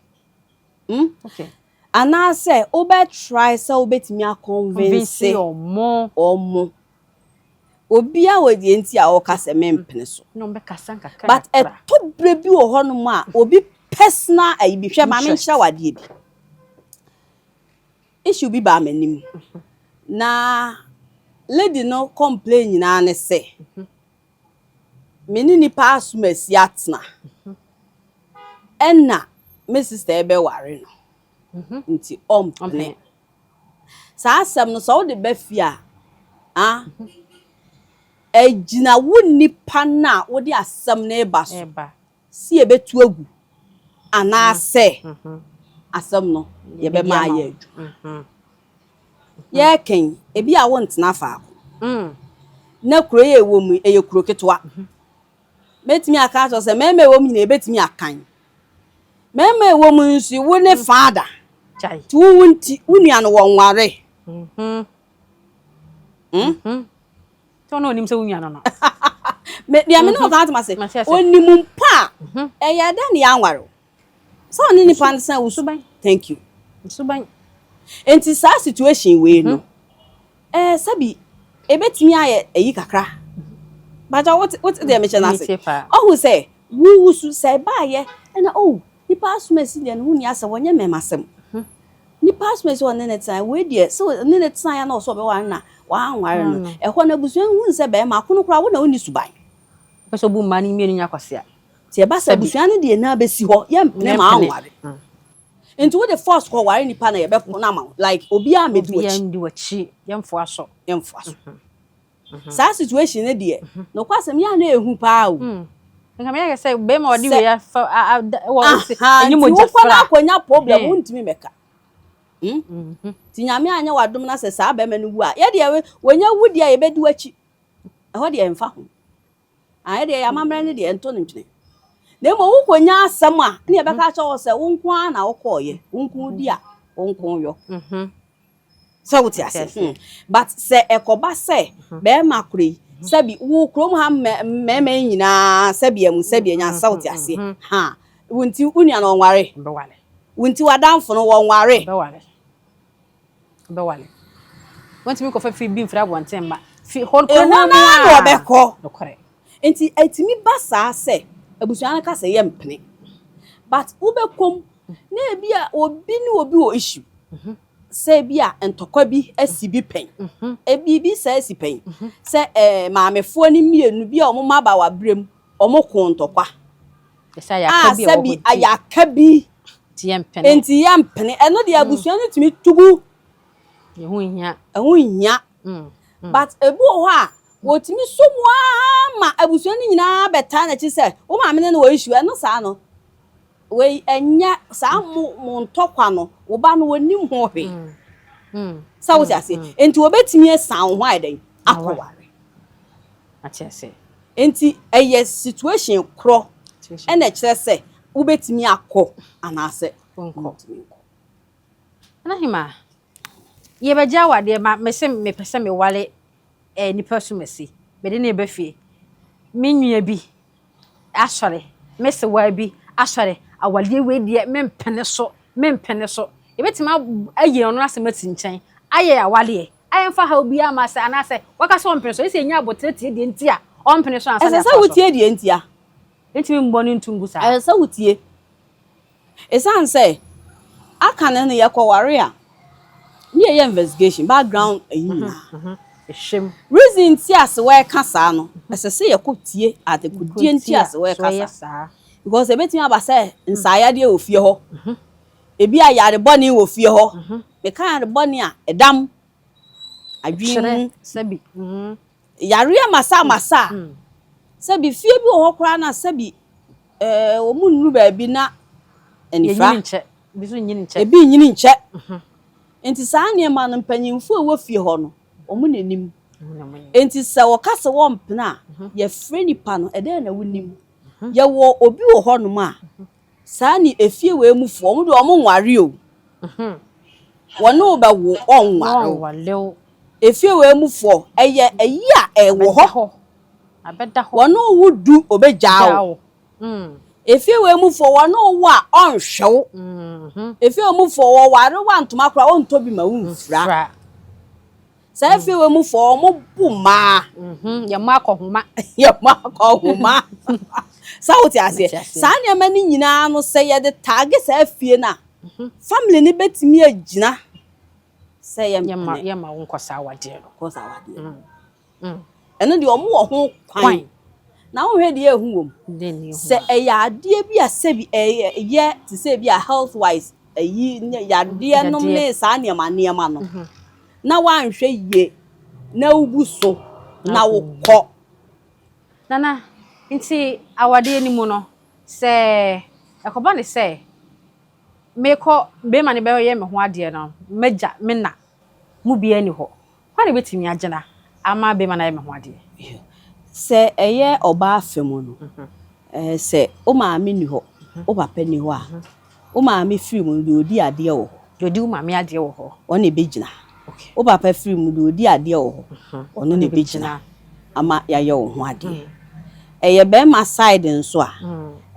Anaasɛ wobɛ try sɛ wobɛtumi aconvince ɔmo. Ɔmo. Obiara wɔ deɛ nti a ɔka sɛ mempene so. Na ɔmbɛkasa nkakra. But ɛtɔ berɛ bi wɔ hɔnom a obi personal ayi bi hwɛ maame nkyerɛ wo adeɛ bi. Issue bi baa m'anim. Na lady no complain nyinaa ne sɛ me ne nipa asom asi atena ɛna me sister ɛbɛware no nti ɔmpene. Saa asɛm no sɛ wode ba fie a ah ɛgyina wo nipa no a wode asɛm no reba so si yɛbɛtu agu anaasɛ asɛm no yɛbɛma ayɛ adwuma. Yɛrekɛn ebi a wontena faako na kuro yi a ɛwɔ mu ɛyɛ kuro ketewa. Mɛtumi aka akyerɛ sɛ mmarima a ɛwɔ mu nyinaa yɛbɛtumi akan. Mmarima a ɛwɔ mu nso wo ne father. Nti wo nti wo nua no wɔnware. Tí wọn náà onim sɛ wo nua no no. Me deɛ me ne wo ka atoma se onim mpo a ɛyɛ dɛ ne yɛanware wo. Sɛ ɔne nipa no sɛn wo suban. Thank you. Suban. Nti saa situation wei no ɛɛ sɛbi ebetumi ayɛ ɛyi kakra. Bàtà wote wote deɛ mehyɛ n'ase. Ɔhu sɛ wuwu so sɛ ɛbaayɛ ɛna oh nipa asom esi deɛ ne ho ni asɛ wɔnyɛ mɛma asɛm. Nipa asom esi ɔne ne tena wei deɛ sɛ ɔne ne tena ya na ɔsɛ ɔbɛware na wanware no. Ɛhɔ no abusua hu sɛ bɛrima akono koraa wo na wonni suban. Pɛ sɛ obu mmaa no mmienu nya kwasea. Nti ɛba sɛ abusua no deɛ na bɛsi hɔ yɛmpene ma anware. Nti wode force kɔ ware nipa na yɛbɛpo no ama wo like obiara mmɛdi w'akyi. Obiara ndi w'akyi yɛmfoa so. Yɛmfoa so. Saa situation no deɛ nokwasɛm yɛ a na ehu paa o. Nka meyɛ sɛ bɛrima ɔde wei afa wɔ ɛnyɛ mogya fra. Nti wokɔ na akɔnya problem wontumi mɛka. Nti Nyame anyɛ w'adom na sɛ saa bɛrima no wu a yɛ deɛ wɔnya wu deɛ a yɛbɛdi w'akyi. Ɛhɔ deɛ ɛmfa ho. Ayɛ deɛ yɛ amammerɛ no deɛ ɛnto no ntwene. Na mmom wokɔnya asɛm a ne yɛbɛka akyerɛ wo sɛ wo nko ara na wokɔɔyɛ, wo nko di a wo nko yɔ. Sɛ wote ase. But sɛ ɛkɔba sɛ bɛrima koro yi sɛbi wo kurom ha mmarima yi nyinaa sɛbi amu sɛbi anya sɛ wote ase. Ha wo nti wo nua no ɔnware. Wo nti w'adamfo no wɔnware. Bɛwale. Wɔntumi kɔfa fi bi mfiri abɔnten mma. Fi hɔ koro no mu a na wɔbɛkɔ. Nokorɛ. Nti ɛtumi ba saa sɛ abusua no ka sɛ yɛ mpene. But wobɛkɔm na ebi a obi ne obi wɔ issue. Sɛ ebi a ntɔkwa bi asi bi pɛn. Ebi bi saa asi pɛn. Sɛ ɛɛ maamefoɔ no mmienu bi a wɔn mma aba wɔ mu, wɔn ko ntɔkwa. A sɛbi ayaka bi. Nti yɛ mpene. Ɛno deɛ abusua no tumi tugu. Ɛho nhia. But ebi wɔ hɔ a wɔtumi so mu ara ma abusua no nyinaa bɛtaa n'akyi sɛ wo maame ne no wɔ issue ɛno saa no. Wei ɛnyɛ saa mo mo ntɔkwa no wo ba no wɔnim ho hwee. Sɛ wote ase. Nti wɔbɛtumi asan wo ho ayɛ dɛn akɔware. Ate ase. Nti ɛyɛ situation korɔ ɛna ɛkyerɛ sɛ wobɛtumi akɔ anaasɛ Wonkɔ. wontumi nkɔ. Anahima, yɛbɛgye awadeɛ ma mese mepɛ sɛ mewale nipa sumasi. Mede ne ba fie. Me nua bi asɔre, me sewaa bi asɔre, awadeɛ wei deɛ mempene so, mempene so. Yɛbɛtumi ayi ɔno asɛm asi nkyɛn, ayɛ awadeɛ, ayɛmfa haw biara ma sɛ anaasɛ waka sɛ ɔmpene so, ɛsɛ yɛnya abotire tie deɛ nti a ɔmpene so ansa Ɛsɛ na sɛ yɛatoa so. wotie deɛ nti a. Ntumi mbɔ no nto ngu saa. Ɛsɛ sɛ wotie. Ɛsiane sɛ aka no no yɛkɔware a ne yɛyɛ investigation background ayi nyinaa. Ɛhwɛm. Reason nti a sɛ wɔɛka saa no, ɛsɛ sɛ yɛkɔ tie adekodeɛ nti a sɛ wɔɛka saa. saa. Because ebetumi aba sɛ nsaayadeɛ wɔ fie hɔ. Ebi a yare bɔne wɔ fie hɔ. Meka yare bɔne a, ɛdam, adwene mu. Sɛbi. Yareɛ masamasa a, sɛbi fie bi wɔ hɔ koraa na sɛbi ɛɛ wɔn nnuru baabi na anifira. Yɛnyini nkyɛ. Ebi nso nyini nkyɛ. Ebi nyini nkyɛ. Nti saa nneɛma no mpanyinfoɔ a ɛwɔ fie hɔ no, wɔn na anim. Nti sɛ wɔka sɛ wɔmpene a, yɛfrɛ nipa no, ɛdɛn na wonim? Yɛwɔ obi wɔ hɔnom a, saa ne efie wei mufoɔ, wɔn deɛ wɔn nware o. Wɔne wo bɛwo, wɔnware wo. Wɔnware wo. Efie wei mufoɔ, ɛyɛ ɛyi a ɛwɔ hɔ. Abɛda hɔ. Wɔne wo du, obɛgyaa wo. Wo. Efie wei mufoɔ, wɔne wo a ɔnhwɛ wo. Efie wei mufoɔ, wɔware wo a ntoma koraa ɔntɔ bi ma wo mfira. Fra. Saa efie wei mufoɔ, wɔn bu mmaa. Yɛmmɔ akɔhoma. Yɛmmɔ akɔhoma. Saa wote aseɛ. Mete aseɛ. Saa nneɛma no nyinaa no, sɛ yɛde taage saa fie no a, family no bɛtumi agyina sɛ Yɛmma yɛmpene. Yɛmma wo nkɔ saa awadeɛ no. Kɔ saa awadeɛ no. Ɛno deɛ ɔmo wɔ ho kwan. Kwan. Na wohwɛ deɛ ɛhu wɔ mu. Den ne Sɛ ɛyɛ adeɛ bi a sɛbi ɛyɛ yɛ te sɛ bi a health wise ɛyi ne yadeɛ nom Yadeɛ. ne saa nneɛma nneɛma no. Na woanhwɛ yie na wobu so na wokɔ. Nana, nti awadeɛ no mu no, sɛ ɛkɔba ne sɛ mekɔ bɛrima no bɛyɛ me ho adeɛ no, mɛgya me na mu biara ni hɔ. Hwan na bɛtumi agyina ama bɛrima no ayɛ me ho adeɛ? Sɛ ɛyɛ ɔbaa fɛ mu no, sɛ wo maame ni hɔ, wo papa ni hɔ a, wo maame firi mu no deɛ ɔdi adeɛ wɔ hɔ. Deɛ ɔdi wo maame adeɛ wɔ hɔ. Ɔno na ɛbɛgyina. Wo papa firi mu deɛ ɔdi adeɛ wɔ hɔ, ɔno na ɛbɛgyina ama yɛayɛ wo ho adeɛ. Ɛyɛ bɛrima side nso a,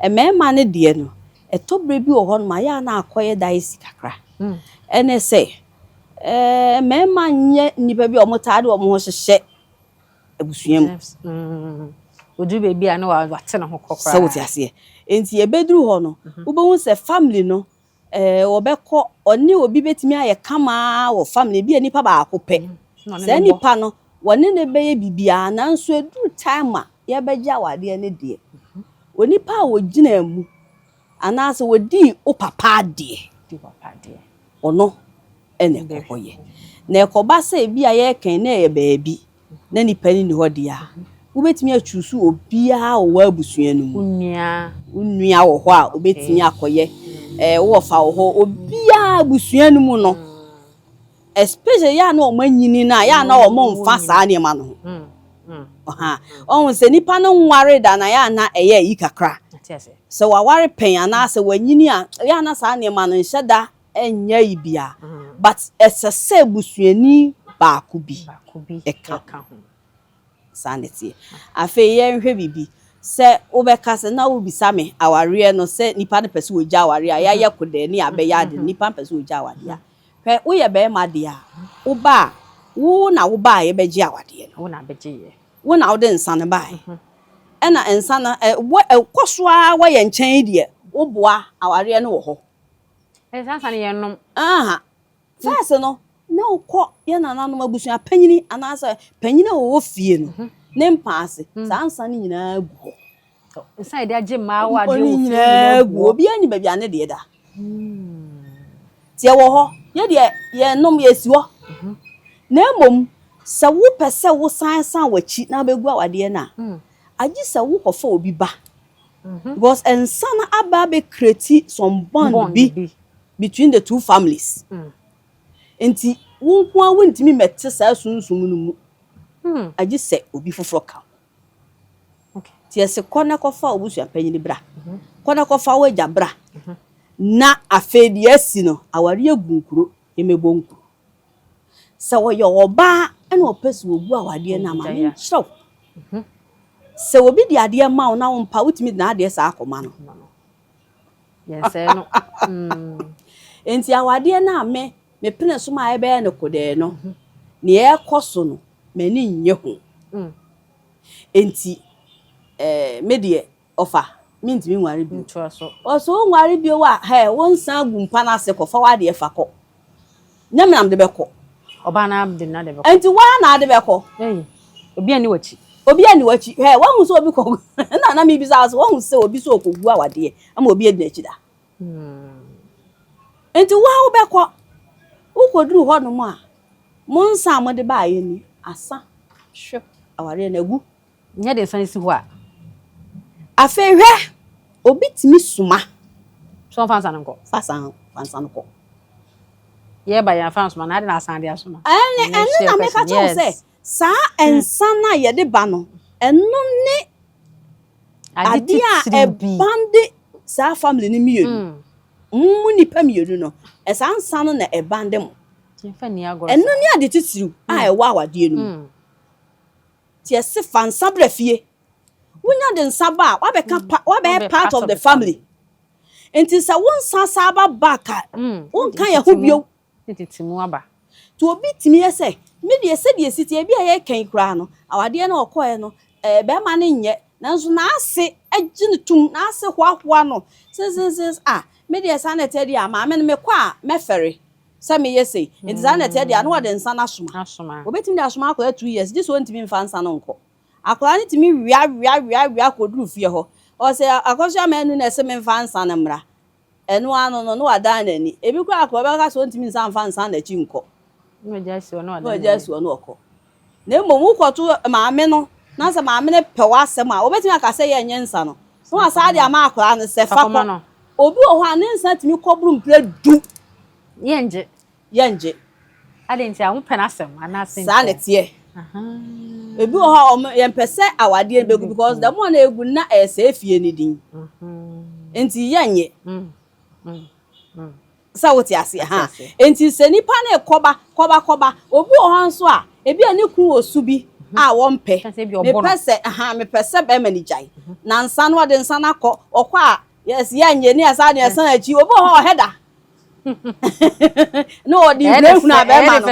mmarima no deɛ no, ɛtɔ berɛ bi wɔ hɔ nom a, yɛ a na akɔyɛ dicey kakra. Ɛne sɛ, mmarima nyɛ nnipa bi a wɔtaa de wɔn ho hyehyɛ abusua mu. Oduru baabi a na wate ne ho kɔ koraa. Sɛ wote aseɛ. Nti ɛbɛduru hɔ no, wobɛhu sɛ family no, wɔbɛkɔ, ɔne obi bɛtumi ayɛ kama wɔ family, ebi yɛ nipa baako pɛ. Na ɔne Saa ne bɔ. nipa no, wɔne ne bɛyɛ biribiara nanso ɛduru time a yɛbɛgye awadeɛ no deɛ, onipa a wɔgyina mu anaasɛ wɔdii wo papa adeɛ, Di papa adeɛ. ɔno ɛna ɛkɔ hɔ yɛ. Na ɛkɔba sɛ ebi a yɛreka na ɛyɛ baabi na nipa no ni hɔ deɛ a, wobɛtumi atwusu obiara a ɔwɔ abusua no mu. Wo nua. Wo nua wɔ hɔ a obɛtumi akɔyɛ. Wowɔ fa wɔ hɔ, obiara abusua no mu no. Especially yɛ a na wɔn anyini no a, yɛ a na wɔn mfa saa nneɛma no ho. Ɔha. Ɔhu sɛ nipa no nware da na yɛ a na ɛyɛ ayi kakra. Ate ase. Sɛ waware pɛn anaasɛ wanyini a, yɛ a na saa nneɛma no nhyɛ da nyɛ yi bia. But ɛsɛ sɛ busuani baako bi Baako bi ɛka ɛka ho. Saa ne teɛ. Afei yɛnhwɛ biribi. Sɛ wobɛka sɛ na wobisa me awareɛ no sɛ nipa no pɛ sɛ wɔgya awareɛ a yɛayɛ kodɛɛ ne yɛabɛyɛ ade no, nipa no pɛ sɛ wɔgya awareɛ a. Hwɛ, woyɛ bɛrima deɛ a, woba a, wo na woba a yɛbɛgye awadeɛ no. Wo na abɛgye yɛ. Wo na wode nsa no baeɛ. Ɛna nsa no, ɛkɔ so ara wɔ yɛn nkyɛn yi deɛ, woboa awareɛ no wɔ hɔ. Ɛsɛ saa nsa no yɛnom. Aha. First no, na wokɔ yɛn nananom abusua panyini anaasɛ panyini a wɔwɔ fie no, ne mpa ase, saa nsa no nyinaa gu hɔ. Nsa yɛde agye mmaa wɔ adeɛ Ɔno wɔ fie nyinaa gu hɔ. Obiara ni baabi a ne deɛ da. Nti ɛwɔ hɔ, yɛ deɛ yɛnom yɛsi hɔ. Na mmom, sɛ wopɛ sɛ wosan san w'akyi na wobɛgu awadeɛ no a, agye sɛ wokɔfa obi ba. Because nsa no aba abɛcreate some bond Bond bi bi. between the two families. Nti wo nko ara wontumi mmɛte saa sunsum no mu. Agye sɛ obi foforɔ ka ho. Nti yɛsɛ kɔ na kɔfa obusua panyin bra. Kɔ na kɔfa w'agya bra. Na afei deɛ asi no, awareɛ gu nkuro, yɛmɛbɔ nkuro. Sɛ wɔyɛ ɔbaa ɛna ɔpɛ sɛ wɔgu awadeɛ no ama menkyerɛ wo. Sɛ obi de adeɛ ma wo na wo mpa, wotumi de n'adeɛ saa akɔma no. Yɛnsɛe no. Nti awadeɛ no a me mepene so ma ɛbɛyɛ no kodɛɛ no, nea ɛkɔ so no, m'ani nnye ho. Nti me deɛ ɔfa mentumi nware bio. Ntoa so. Ɔsɛ wonware bio a, hɛ wo nsa gu mpa no ase kɔfa w'adeɛ fa kɔ. Nyɛ me na mede bɛkɔ. Ɔbaa no de na de bɛkɔ. Nti woa na ade bɛkɔ. Ei, obi ani w'akyi. Obi ani w'akyi. Hɛ woahu sɛ obi kɔ na na mebisa wo sɛ woahu sɛ obi sɛ ɔkɔgu awadeɛ ama obi adi n'akyi da. Nti wo a wobɛkɔ, wokɔduru hɔnom a, mo nsa a mode baeɛ ni, asa, hwɛ, awareɛ no agu. Nyɛ de nsa no si hɔ a. Afei hwɛ, obi tumi soma. Sɛ ɔmfa nsa no nkɔ. Fa sa, fa nsa no kɔ. Yɛba yɛn afa nsoma na ade na asan de asoma. Ɛne ɛno na meka kyerɛ wo sɛ saa nsa no a yɛde ba no, ɛno ne adeɛ a ɛbande saa family no mmienu. Mo mu nnipa mmienu no, saa nsa no na ɛbande mo. Ɛno ne ade titiriw a ɛwɔ awadeɛ no mu. Nti yɛse fa nsa bra fie. Wonya de nsa ba a, woabɛka pa, woabɛyɛ part of the family. Nti sɛ wo nsa san ba back a, wonka yɛn ho bio. Nti obi tumi yɛ sɛ, me deɛ sɛdeɛ ɛsi teɛ, ebi a yɛreka yi koraa no, awadeɛ no a ɔkɔeɛ no, ɛɛ barima no nyɛ, nanso n'ase gye no tom, n'ase hoahoa no, sensensens, ah, me deɛ saa na ɛteɛ deɛ a, maame no mekɔ a mɛfɛre sɛ meyɛ sei. Nti saa na ɛteɛ deɛ a, na wɔde nsa no asoma. Wɔbɛtumi de asoma akwadaa 2 years, gye sɛ ɔntumi mfa nsa no nkɔ. Akwadaa no tumi wia wia wia wia kɔduru fie hɔ. Ɔsɛ Akosua Manu na ɛsɛ memfa nsa no mmra. Ɛno ara no no, na wadan n'ani. Ebi koraa akwadaa bɛka sɛ ɔntumi nsa mfa nsa n'akyi nkɔ. Na wagya asi hɔ na wadan n'ani. Na wagya asi hɔ na ɔkɔ. Na mmom wokɔto maame no na sɛ maame no pɛ w'asɛm a, obetumi aka sɛ yɛnyɛ nsa no. Na wasan de ama akwadaa no sɛ fa kɔ. Obi wɔ hɔ a ne nsa tumi kɔboro mprɛ du. Yɛngye. Yɛngye. Adɛn nti a wopɛ n'asɛm anaasɛ Saa na ɛteɛ. Ebi wɔ hɔ a wɔn yɛmpɛ sɛ awadeɛ no bɛgu because the more na egu na ɛyɛ sɛ efie no din. Nti yɛnyɛ. Sɛ wote aseɛ ha. Nti sɛ nipa no kɔba kɔba kɔba obi wɔ hɔ nso a ebi a ne kunu wɔ su bi a wɔmpɛ. Mepɛ sɛ ha mepɛ sɛ bɛrima no gyae. Na nsa no ɔde nsa no akɔ ɔkɔ a yes yɛnyɛ ne yɛsa ne yɛsan akyi obi wɔ hɔ ɔhɛ da. Na ɔde hunahuna bɛrima no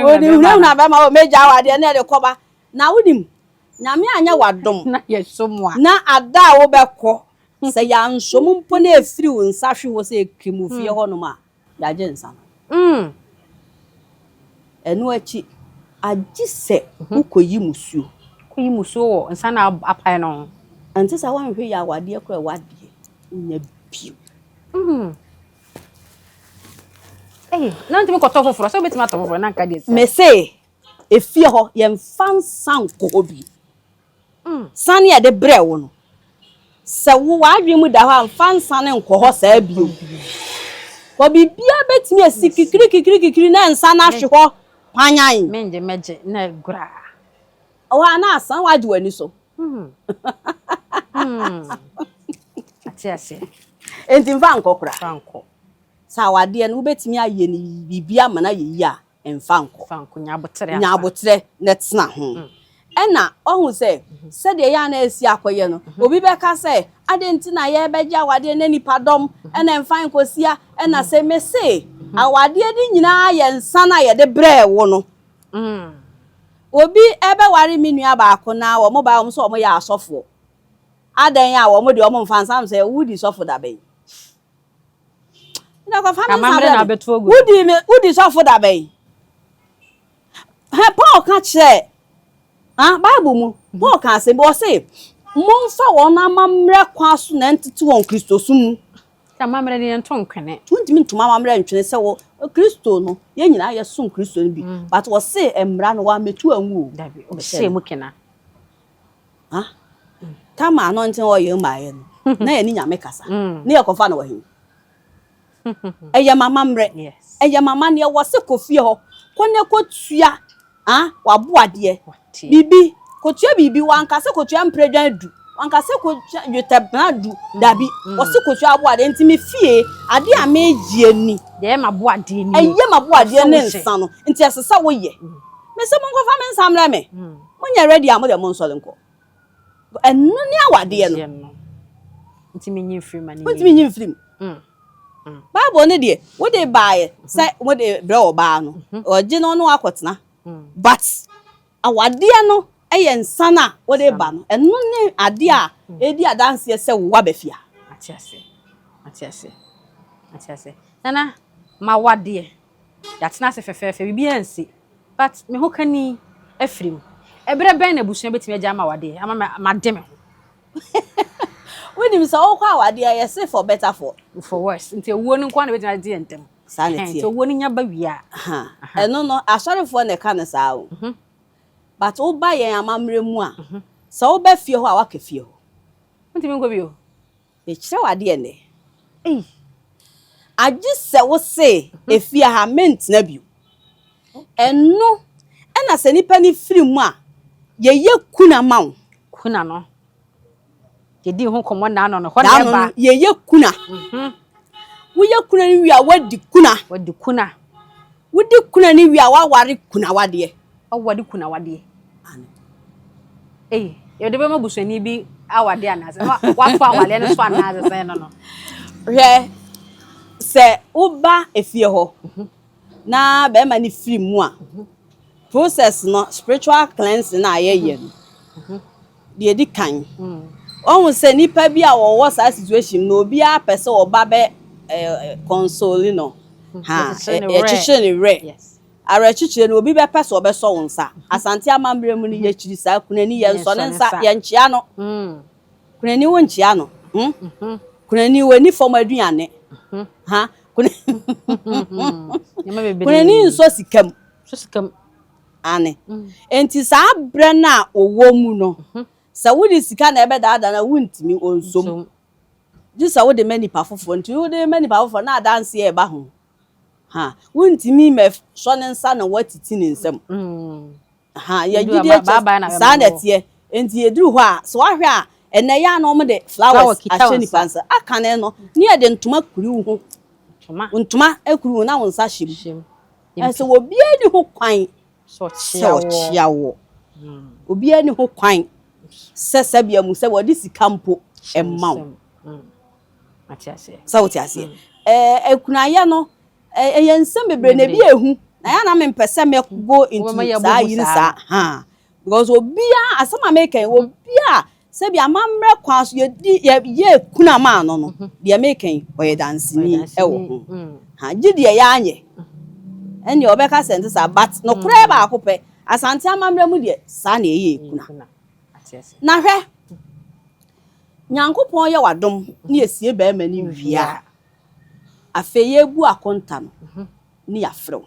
ɔde hunahuna bɛrima o mɛgya wo adeɛ na ɛde kɔba na wonim nyame anyɛ wadom na ada a wobɛkɔ sɛ yɛansom mpo na ɛfiri wo nsa hwe hɔ sɛ ɛkim wo fie hɔnom a yɛagye nsa no. Ɛno akyi agye sɛ wokɔyi musuo. Kɔyi musuo wɔ nsa na apae no ho. Ɛnte sɛ woanhwɛ yɛ awadeɛ koraa wadeɛ wonya bio. Ei, na ntumi kɔtɔ foforɔ sɛ wobɛtumi atɔ foforɔ na nka deɛ. Mese efie hɔ yɛmfa nsa nkɔ hɔ bi. Sane a yɛde brɛ wo no, sɛ wo w'adwene mu da hɔ a mfa nsa no nkɔ hɔ saa bio. Kɔ biribiara bɛtumi asi kikiri kikiri kikiri na nsa no ahwe hɔ panyan. Mengye mɛgye na guraa. Ɛhɔ a na asan wagye w'ani so. Ate aseɛ. Enti mfa nkɔ koraa. Mfa nkɔ. Sɛ awadeɛ no wobɛtumi ayɛ no biribi ama no ayɛ yie a, mfa nkɔ. Mfa nkɔ, nya aboterɛ Nya aboterɛ na tena ho. Ɛna ɔhu sɛ sɛdeɛ ɛyɛ a na asi akɔyɛ no, obi bɛka sɛ adɛn nti na yɛrebɛgye awadeɛ na nnipadɔm ɛna mfa nkɔsia ɛna sɛ mese awadeɛ no nyinaa yɛ nsa no a yɛde brɛɛ wo no. Obi ɛbɛware me nua baako na wɔn baa wɔn sɛ wɔn yɛ asɔfoɔ. Adɛn a wɔn deɛ wɔn mfa nsa sɛ wodi sɔfo da bɛn? Amammerɛ na abɛto agu. Wodi me wodi sɔfo da bɛn? Hɛ Paul ka kyerɛ ah Bible mu Paul ka asɛm bi ɔse momfa wɔn amammerɛ kwan so na ɛntete wɔn Kristosom mu. Sɛ amammerɛ no yɛnto ntwene. Wontumi ntom amammerɛ ntwene sɛ wɔ Kristo no yɛn nyinaa yɛsom Kristo no bi but wɔse mmara no wɔammɛtu angu o. Dabi ɔhyɛɛ mu kena. Ah Tama anointing oil mmaeɛ no na yɛne Nyame kasa ne yɛkɔfa no wɔ he? Ɛyɛ m'amammerɛ ɛyɛ m'amanneɛ wɔse kɔ fie hɔ kɔ na kɔtua ah waboadeɛ biribi kɔtua biribi wanka sɛ kɔtua mprɛdwan du wanka sɛ kɔtua dwetɛbena du dabi wɔse kɔtua aboadeɛ nti me fie adeɛ a megyeɛ ni ɛyɛ m'aboadeɛ ni ɛyɛ m'aboadeɛ ne nsa no nti ɛsɛ sɛ woyɛ mese monkɔfa me nsa mmerɛ me monyɛ ready a mode monsɔre nkɔ ɛno ne awadeɛ no ntumi nyi mfiri ma ne wontumi nyi mfiri mu Bible no deɛ wode baeɛ sɛ wode brɛ ɔbaa no ɔgye no ɔne wakɔtena but awadeɛ no yɛ nsa no a wode ba no ɛno ne adeɛ a ɛdi adanseɛ sɛ wo aba fie ate ase ate ase ate ase nana ma wadeɛ yɛatena ase fɛfɛɛfɛ biribiara nsi but me ho kani afiri mu ɛberɛ bɛn na abusua bɛtumi agya ama wadeɛ ama made me ho. Wonim sɛ wokɔ awadeɛ a yɛse for better for. For worse nti ewuo no nko ara na ebɛtumi agye yɛn ntam. Saa na ɛteɛ. Nti owuo no nya ba wie a. Ɛno no, asɔrefoɔ na ɛka no saa o. But woba yɛn amammerɛ mu a, sɛ woba fie hɔ a, woaka fie hɔ. Wontumi nkɔ bio. Mekyerɛ wo adeɛ nnɛ. Ei. Agye sɛ wo se efie ha mentena bio. Ɛno ɛna sɛ nipa no firi mu a, yɛyɛ kuna ma wo. Kuna no. Yɛdii ho nkɔmmɔ naano no, hɔ na Daano ɛba. no, yɛyɛ kuna. Woyɛ kuna no wie a, woadi kuna. Wadi kuna. Wodi kuna no wie a, woaware kunawadeɛ. Waware kunawadeɛ. Ei, yɛde bɛma busuani bi awadeɛ anaasɛ na wato awadeɛ no so anaasɛ sɛn no no. Hwɛ, sɛ woba efie hɔ na bɛrima no firi mu a, process no, spiritual cleansing a yɛyɛ no, Deɛ ɛdi kan, wahu sɛ nipa bi a wɔwɔ saa situation no, obiara pɛ sɛ ɔba bɛ console no. Ha, yɛkyekyere ne werɛ. Awerɛkyekyerɛ no, obi bɛpɛ sɛ ɔbɛsɔ wo nsa. Asante amammerɛ mu no, yɛkyiri saa. Kunani, yɛnsɔ ne nsa, yɛnkyea no. Kunani, wonkyea no. Hmm? Kunani, wɔnni fam aduane. Ha, kunani nsɔ sika mu. Aane. Enti saa berɛ no a ɔwɔ mu no, sɛ wode sika na ɛbɛdaadaa no a, wontumi, ɔnsom. Gye sɛ wode ma nipa foforɔ. Nti wode ma nipa foforɔ na adanseɛ reba ho. Ha, wontumi mmɛsɔ ne nsa na woatiti ne nsam. Ha, yɛ gyidie kyɛ saa na ɛteɛ. Enti ɛduru hɔ a, sɛ woahwɛ a, ɛnnɛ yɛ a na wɔde flowers ahyɛ nipa nsa. Akane no, ne yɛde ntoma kuri wo ho. Ntoma kuri wo ho na wo nsa hyɛ mu. Nanso obiara nni ho kwan sɛ ɔkyea woɔ. Obiara nni ho kwan sɛ sɛbea mu sɛ wɔde sika mpo ma wo. Sɛ wote aseɛ. Ɛɛ akunayɛ no ɛyɛ nsɛm bebree na ebi ehu. Na yɛn na mempɛ sɛ mɛ go into saa yi ne saa. Ha because obiara asɛm a meka yi obiara Sɛbi amammerɛ kwan so yɛdi yɛyɛɛ kuna maa no no, deɛ meka yi, ɔyɛ danseni wɔ ho. Ha, gye deɛ yɛanyɛ. Ɛnneɛ ɔbɛka sɛ ɛnte saa, but nokorɛ baako pɛ, Asante amammerɛ mu deɛ, saa na yɛyɛ kuna. Na hwɛ, Nyankopɔn yɛ w'adom ne yɛsie barima no wie a, afei yɛrebu akonta no, ne yɛafrɛ wo.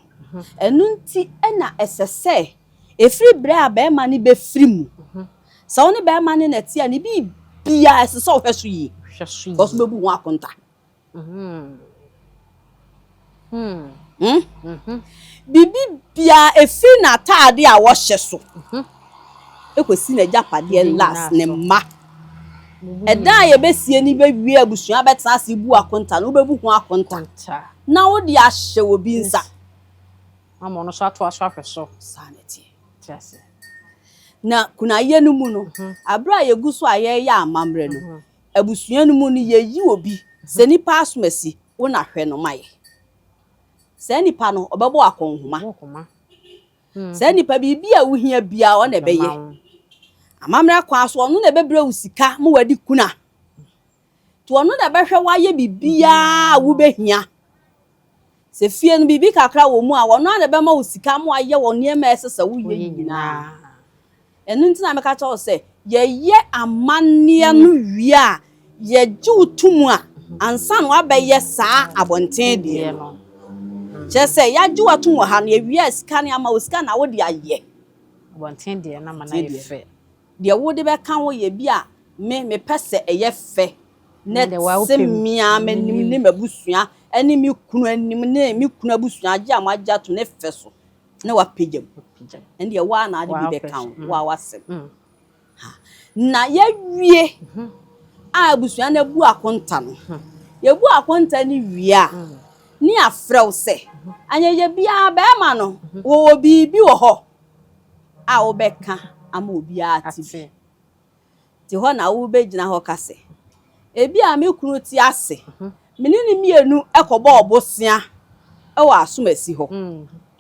Ɛno nti na ɛsɛ sɛ ɛfiri berɛ a barima no bɛfiri mu, sɛ wo ne barima no na ɛte a, ne biribiara ɛsɛ sɛ wohwɛ so yie. Because wobɛbu ho akonta. Hmm? Biribi biara ɛfiri n'ataade a wɔhyɛ so ɛkɔsi n'agyapadeɛ last, ne mma. Ɛda a yɛbɛsie no bɛwie abusua bɛtena ase bu akonta no, wobɛbu ho akonta na wode ahyɛ obi nsa. Ama ɔno nso atoa so ahwɛ so. Saa na ɛteɛ. Na kunayɛ no mu no, aberɛ a yɛgu so a yɛreyɛ amammerɛ no, abusua no mu no yɛyi obi sɛ nipa asomasi wo na hwɛ no ma yɛ. Saa nipa no ɔbɛbɔ wo akɔnhoma. Saa nipa biribi a wohia biara ɔno na ɛbɛyɛ. Amammerɛ kwan so ɔno na ɛbɛbrɛ wo sika ma wadi kuna. Nti ɔno na ɛbɛhwɛ woayɛ biribiara a wobɛhia. Sɛ fie no biribi kakra wɔ mu a, ɔno ara na ɛbɛma wo sika ma woayɛ wɔ nneɛma a ɛsɛ sɛ woyɛ nyinaa. Ɛno nti na meka kyerɛ wo sɛ, yɛyɛ amanneɛ no wie a, yɛgye wo to mu a, ansa na woabɛyɛ saa abɔnten deɛ no. Kyerɛ sɛ, yɛagye wo atom wɔ ha no, yɛwie a sika no yɛama wo sika na wode ayɛ. Abɔnten deɛ no ama no ayɛ fɛ. Deɛ wode bɛka ho yɛ bi a me mepɛ sɛ ɛyɛ fɛ na ɛte me ara m'anim ne m'abusua ne me kunu anim ne me kunu abusua agye a moagye atom ne fɛ so. na wapagya mu. Ɛndeɛ wo ara na ade bi bɛka wo, wo ara w'asɛm. Mm. Na yɛawie mhm. a abusua no abu akonta no. Mhm. Yɛbu akonta no wie a, mm. ne afrɛ wo sɛ, mhm. anyɛyɛ biara bɛrima no, wɔwɔ biribi wɔ hɔ a wobɛka ama obiara ate bi. Te hɔ na wobɛgyina hɔ ka sɛ, Ebia me kunu te ase, me ne no mmienu kɔbɔɔ bosea wɔ asomasi hɔ.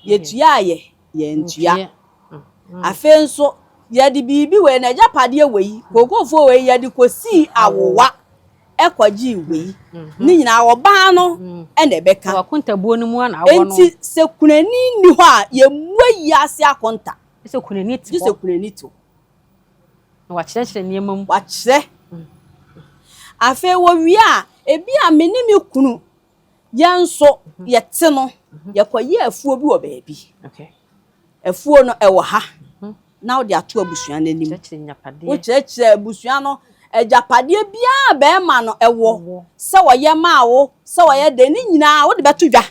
Yɛtuaeɛ, yɛantua. Afei nso, yɛde biribi wei, n'agyapadeɛ wei, kokofoɔ wei, yɛde kɔsii awowa kɔgyee wei. Ne nyinaa ɔbaa no na ɛbɛka. Enti sɛ kunani nni hɔ a, yɛmmua yi ase akonta. Gye sɛ kunani te hɔ. Gye sɛ kunani te hɔ. Na wakyerɛkyerɛ nneɛma mu. Wakyerɛ. Afei wɔwie a, ebi a me ne me kunu Yɛn nso yɛte no, yɛkɔyɛ afuo bi wɔ baabi. Afuo no ɛwɔ ha na wode ato abusua no anim. Wokyerɛkyerɛ abusua no agyapadeɛ biara bɛrima no ɛwɔ sɛ ɔyɛ maa wo, sɛ ɔyɛ dɛn, ne nyinaa wode bɛto dwa.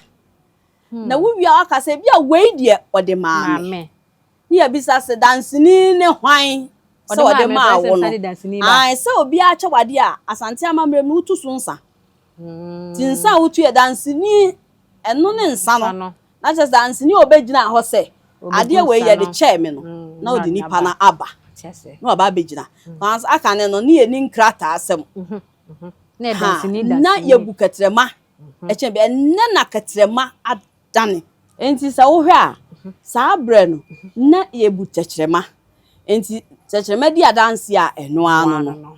Na wowie a waka sɛ bi a wei deɛ ɔde maa me. Ne yɛbisa sɛ danseni ne hwan sɛ ɔde maa wo no. Ae, sɛ obiara kyɛ w'adeɛ a, Asante amammerɛ mu no wotu so nsa. Nti nsa a wotu yɛ danseni, ɛno ne nsa no. Na kyerɛ sɛ danseni a ɔbɛgyina hɔ sɛ adeɛ wei yɛde kyɛɛ me no, na ɔde nipa no aba na waba abɛgyina. Aka ne no, ne yɛni nkrataa asɛm. Na yɛbu kɛtrɛma ɛkyɛn bi. Ɛnnɛ na kɛtrɛma adane. Enti sɛ wohwɛ a, saa berɛ no, na yɛbu tɛkyerɛma. Enti tɛkyerɛma di adanseɛ a, ɛno ara no no.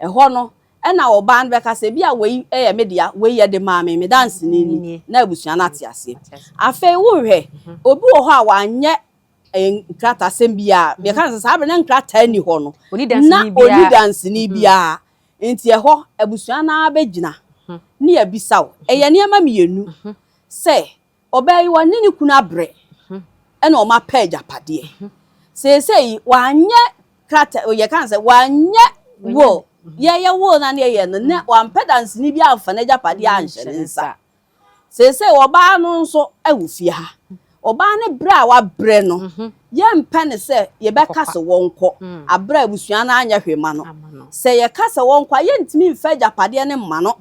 Ɛhɔ no, ɛna ɔbaa no bɛka sɛ, ebia wei yɛ me dea, wei yɛde maa me, me danseni ni, na abusua no ate aseɛ. Afei wohwɛ, obi wɔ hɔ a wanyɛ nkratasɛm biara, yɛka no sɛ saa berɛ na nkrataa nni hɔ no, na ɔnni danseni biara. Nti ɛhɔ, abusua no ara bɛgyina ne yɛabisa wo. Ɛyɛ nneɛma mmienu, sɛ ɔbaa yi ɔne ne kunu abrɛ ɛna wɔn apɛ agyapadeɛ. Seesei wanyɛ krataa, yɛka no sɛ wanyɛ will, yɛyɛ will na ne yɛyɛ no, na wampɛ danseni bi amfa n'agyapadeɛ anhyɛ ne nsa. Seesei ɔbaa no nso wɔ fie ha. Ɔbaa no brɛ a wabrɛ no, yɛmpɛ no sɛ yɛbɛka sɛ wɔnkɔ abrɛ a abusua no anyɛ hwee ma no. Sɛ yɛka sɛ wɔnkɔ a, yɛntumi mfa agyapadeɛ no mma no.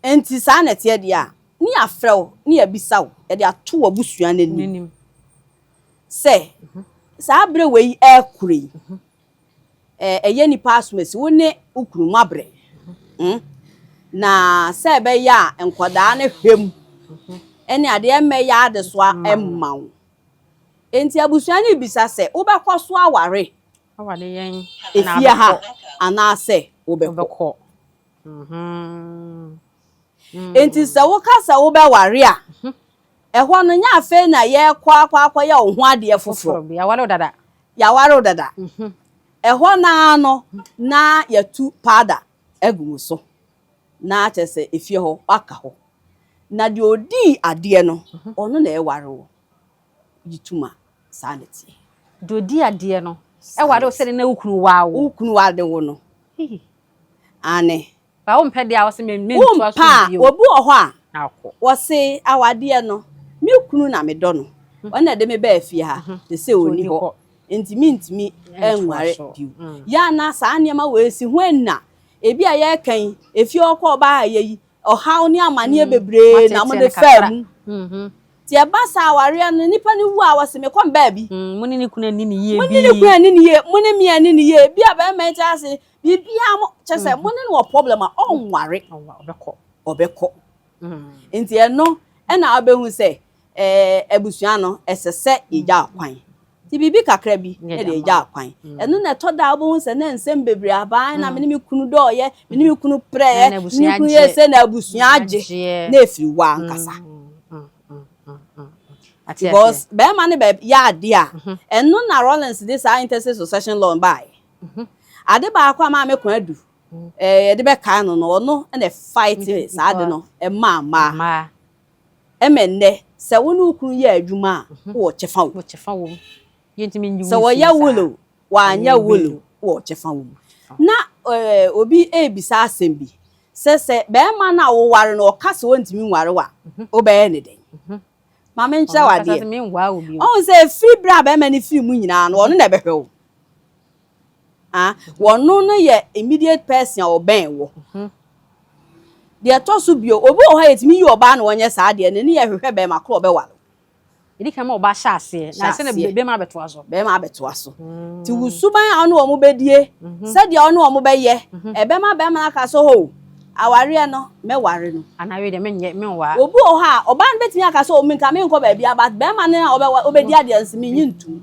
Enti saa na ɛteɛ deɛ a, ne yɛafrɛ wo, ne yɛabisa wo, yɛde ato w'abusua no anim sɛ saa berɛ wei ɛrekoro yi, ɛyɛ nnipa asomasi, wo ne wo kunu moabrɛ. Na sɛ ɛbɛyɛ a nkwadaa no hwɛ mu ne adeɛ mmɛyɛ adesoa mma wo. Enti abusua no rebisa sɛ wobɛkɔ so aware efie ha anaasɛ wobɛkɔ. Enti sɛ woka sɛ wobɛware a, ɛhɔ no nyɛ afei na yɛrekɔ akɔ akɔyɛ wo ho adeɛ foforɔ. Yɛaware wo dada. Yɛaware wo dada. Ɛhɔ no ara no na yɛatu powder agu wo so na kyerɛ sɛ efie hɔ woaka hɔ. Na deɛ ɔdii adeɛ no, ɔno na ɛware wo. Gye tom a, saa na ɛteɛ. Deɛ ɔdii adeɛ no ɛware wo sɛdeɛ na wo kunu waa wo. Wo kunu ware wo no. Aane. Ba wo mpɛ deɛ a wɔse me me ntoa so bio. Obi wɔ hɔ a wɔse awadeɛ no me kunu na medɔ no ɔno na ɛde me baa fie ha te sɛ ɔnni hɔ nti mentumi nware bio. Yɛ a na saa nneɛma wei si ho ɛnna ebi a yɛreka yi efie ɔkɔ ɔbaa ha yɛ yi ɔhaw ne amaneɛ bebree na mode faa mu. Nti ɛba saa awareɛ no nipa no wu a wɔse mekɔ me baabi. Mo ne ne kunu anni ne yie bi. Mo ne ne kunu anni ne yie, mo ne me anni ne yie. Bi a bɛrima yi te ase biribiara mo kyɛ sɛ mo ne no wɔ problem a ɔnware. Ɔbɛkɔ. Ɔbɛkɔ. Nti ɛno ɛna wobɛhu sɛ ɛɛ abusua no ɛsɛ sɛ yɛgya kwan. Nti biribi kakra bi na ɛde agya kwan. Ɛno na ɛtɔ da a wobɛhu sɛ na nsɛm bebree aba, ae na me ne me kunu dɔɔyɛ, me ne me kunu prɛɛ, me ne me kunu yɛɛ sei na abusua agye na ɛfiri wo ankasa. Because bɛrima no bɛyɛ adeɛ a, ɛno na Rawlings de saa interstate succession law no baeɛ. Ade baako a Maame Kwadu yɛde bɛkae no no, ɔno na ɛfight saa ade no maa mmaa. Ɛma nnɛ, sɛ wo ne wo kunu yɛ adwuma a, wowɔ kyɛfa wɔ mu. Sɛ wɔyɛ will o, wɔanyɛ will o, wowɔ kyɛfa wɔ mu. Na obi rebisa asɛm bi, sɛ sɛ barima no a woware no ɔka sɛ ɔntumi nware wo a, wobɛyɛ no dɛn? Ma menkyerɛ wo adeɛ. Ɔhu sɛ ɛfiri berɛ a barima no firi mu nyinaa no, ɔno na ɛbɛhwɛ wo. Ah, wɔno no yɛ immediate person a ɔbɛn wo. Deɛ ɛtɔ so bio, obi wɔ hɔ a yɛtumi yi ɔbaa na ɔnyɛ saa adeɛ no, ne yɛhwehwɛ bɛrima korɔ ɔbɛware wo. Yɛdi kan ma ɔbaa hyɛ aseɛ, na ɛsɛ na bɛrima abɛtoa so. Bɛrima abɛtoa so. Nti wo suban a ɔne wɔn bɛdie, sɛdeɛ ɔne wɔn bɛyɛ, ɛbɛma bɛrima no aka sɛ hoo, awareɛ no, mɛware no. Anaa wei deɛ menyɛ, menwaa. Obi wɔ hɔ a, ɔbaa no bɛtumi aka sɛ oh, menka menkɔ baabiara, but bɛrima no a ɔbɛwa, ɔbɛdi adeɛ no sɛ menye ntom.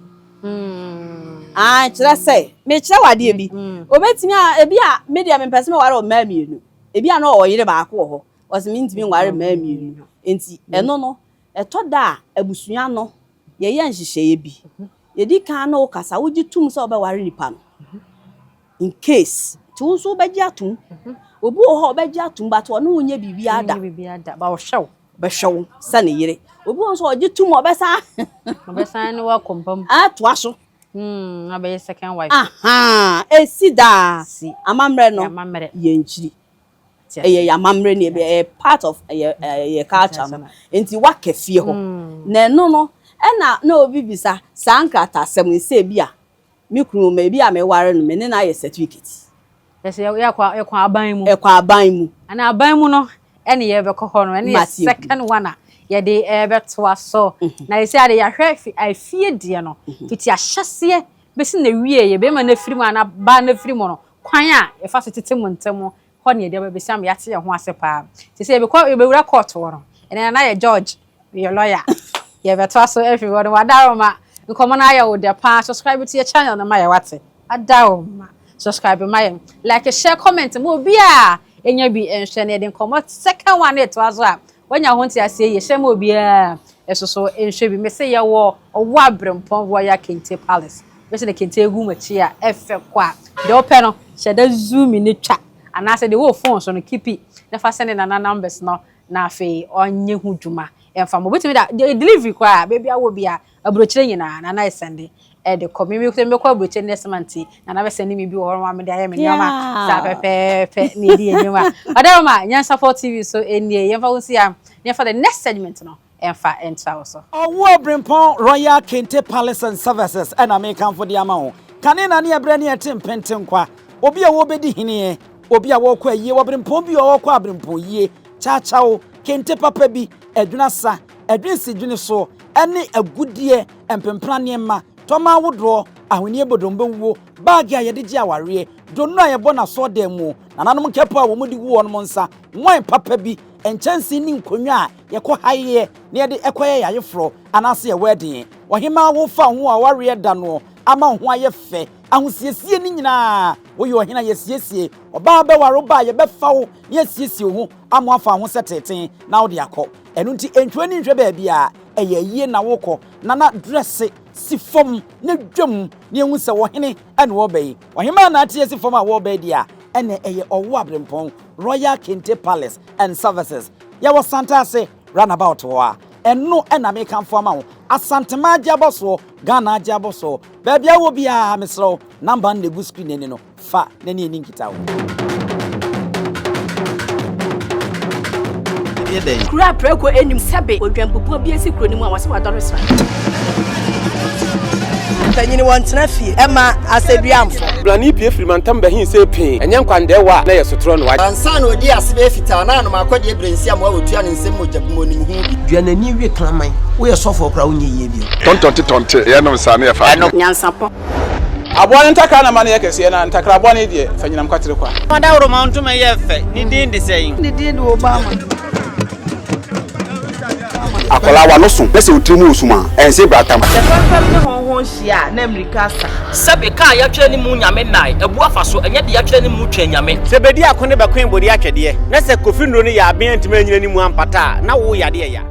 Aane, kyerɛ sɛ, mekyerɛ wo adeɛ bi, obɛtumi a, ebi a, me deɛ mempɛ sɛ meware mmaa mmienu, ebi a na ɔwɔ yere baako wɔ hɔ, ɔse mentumi nware mmaa mmienu, nti ɛno no, ɛtɔ da a abusua no, yɛyɛ nhyehyɛeɛ bi, yɛdi kan ne wo kasa, wogye tom sɛ wobɛware nipa no, in case, nti wo nso wobɛgye atom. Obi wɔ hɔ a ɔbɛgye atom but ɔne wo nyɛ biribiara da. Ɔnyɛ biribiara da, but ɔhwɛ wo. Ɔbɛhwɛ wo sɛ ne yere. Obi wɔ hɔ nso a ɔgye tom a ɔbɛsan. Ɔbɛsan ne wo akɔ mpa mu. Atoa so. Hmm, abɛyɛ second wife. Ahaa, esi daa. Si. Amammerɛ no, Amammerɛ. yɛ nkyiri. Ɛyɛ yɛ amammerɛ ni, ɛyɛ part of ɛyɛ ɛyɛ culture no. Nti waka fie hɔ. Na ɛno no, ɛna na obi bisa saa nkrataasɛm yi sɛ ebi a me kunu ma ebi a meware no me ne no ayɛ certificate. Yɛsɛ yɛkɔ yɛkɔ aban mu. Ɛkɔ aban mu. Ana aban mu no ɛne yɛbɛkɔ hɔ no ɛne yɛ Mate. second one a yɛde ɛbɛtoa so. Na yɛsɛ ade yɛahwɛ afie deɛ no fiti ahyɛseɛ bɛsi na wie yɛ bɛrima no afiri mu ana baa no afiri mu no kwan a yɛfa so tete mu ntɛm hɔ ne yɛde bɛbɛsi ama yɛate yɛn ho ase paa. Te sɛ yɛbɛkɔ yɛbɛwura court hɔ no ɛnɛ na yɛ judge, yɛ lawyer, yɛbɛtoa so afiri hɔ no. Wadaroma nkɔmmɔ no ayɛ wo dɛ paa. Subscribe to yɛ channel no ma yɛ wate. Adaroma, subscribe ma yɛn, like, share, comment ma obi a ɛnya bi nhwɛ no. Yɛde nkɔmmɔ second one no ɛtoa so a wanya ho nte aseɛ yie. Hyɛ ma obiara ɛso so nhwɛ bi. Mese yɛwɔ ɔwɔ Aberempɔn Royal Kente Palace. Bɛsɛ ne kente egu mu akyi a ɛfɛ kɔ a deɛ ɔpɛ no hyɛ da zoom ne twa anaasɛ deɛ wɔwɔ phone so no keep na fa send nana numbers no na afei ɔnyɛ ho dwuma ɛmfa mo. Obetumi da delivery koraa beebi awɔ bi a aburokyire nyinaa nana ɛsend ɛde kɔ. Mimi sɛ mbɛkɔ aburokyire next month nana bɛsend mi bi wɔ hɔ ma mede ayɛ me nneɛma saa pɛpɛɛpɛ na edi anim a ɔdɛrɛma Nyansapɔ TV so enie. Yɛmfa wo si a yɛmfa the next segment no ɛmfa ɛntra wo so. Ɔwɔ Aberempɔn Royal Kente Palace and Services ɛna mekamfo de ama wo. Kane na ne ɛberɛ ne ɛte mpente nkwa. Obi a wɔbɛdi heneɛ, obi a wɔrekɔ ayie, wɔberempɔn bi a wɔrekɔ aberempɔn yie, kyakyaw, kente papa bi, adwena sa, adwene si dwene so, ɛne agudeɛ, mpempra nneɛma, tɔma ahodoɔ, ahwenneɛ bodombɛwuo, baage a yɛde gye awareɛ, donno a yɛbɔ n'asɔɔdan mu, nananom nkɛpo a wɔn de gu wɔn nsa, wine papa bi, nkyɛnsee ne nkonnwa a yɛkɔ hayeɛ na yɛde ɛkɔyɛ yɛayeforɔ anaasɛ yɛ wedding. Ɔhemaa wofa ho a wareɛ da no ama wo ho ayɛ fɛ. Ahosiesie no nyinaa, woyɛ ɔhene a yɛsiesie, ɔbaa bɛware wo ba a yɛbɛfa wo na yɛsiesie wo ho ama wafa ho sɛ teten na wode akɔ. Ɛno nti ntwa ni nhwɛ baabi a ɛyɛ ayie na wokɔ. Nana dress si fam na dwam na yɛhu sɛ ɔhene ɛna wɔba yi. Ɔhemaa na ate asi fam a wɔba yi deɛ a ɛna ɛyɛ ɔwɔ Aberempɔn Royal Kente Palace and Services. Yɛwɔ Santase roundabout hɔ a ɛno ɛna mekamfo ama wo. Asantema agye abɔ soɔ, Ghana agye abɔ soɔ, baabi a wɔ biara mesrɛ wo, number no na ɛgu screen ani no, fa na ne ani nkita wo. Kuro a prɛko anim sɛbe odwampupuo bi asi kuro no mu a wɔsɛ wadɔre sra. Mpanyini wɔntena fie ɛma asɛduamfo. Blani pie firi mantam bɛhin sɛ pii ɛnyɛ nkwandɛɛwa a na yɛ sotorɔ no. Ansa na ɔdi ase bɛyɛ fitaa na anom akɔdeɛ berɛ nsi amoa wɔtua ne nsɛm mogya bi mu onim ho bi. Duanani wie kraman, woyɛ sɔfoɔ koraa wonyɛ yie bio. Tɔntɔnte tɔnte yɛnom saa ne yɛfa. Ɛno nyansapɔ. Aboa no ntakra na ma no yɛ kɛseɛ na ntakra bɔne deɛ fa nyinam kwatere kwa. Ɔdawuroma ntoma yɛ fɛ, ne din de sɛn? Ne din de Obama. Akwadaa wa no so na sɛ otiri mu osum a ɛnse bratam. Sɛ fɛmfɛm ne hɔnhɔn hyia a na mmirika asa. Sɛbe kaa yɛatwerɛ ne mu nyame nnae abu afa so ɛnyɛ de yɛatwerɛ ne mu twɛn nyame. Sɛ bɛdi ako ne bɛkoe bɔdi atwɛdeɛ na sɛ kofi nnuro no yɛ aben antumi anyina ne mu ampata a na wo yadeɛ ya.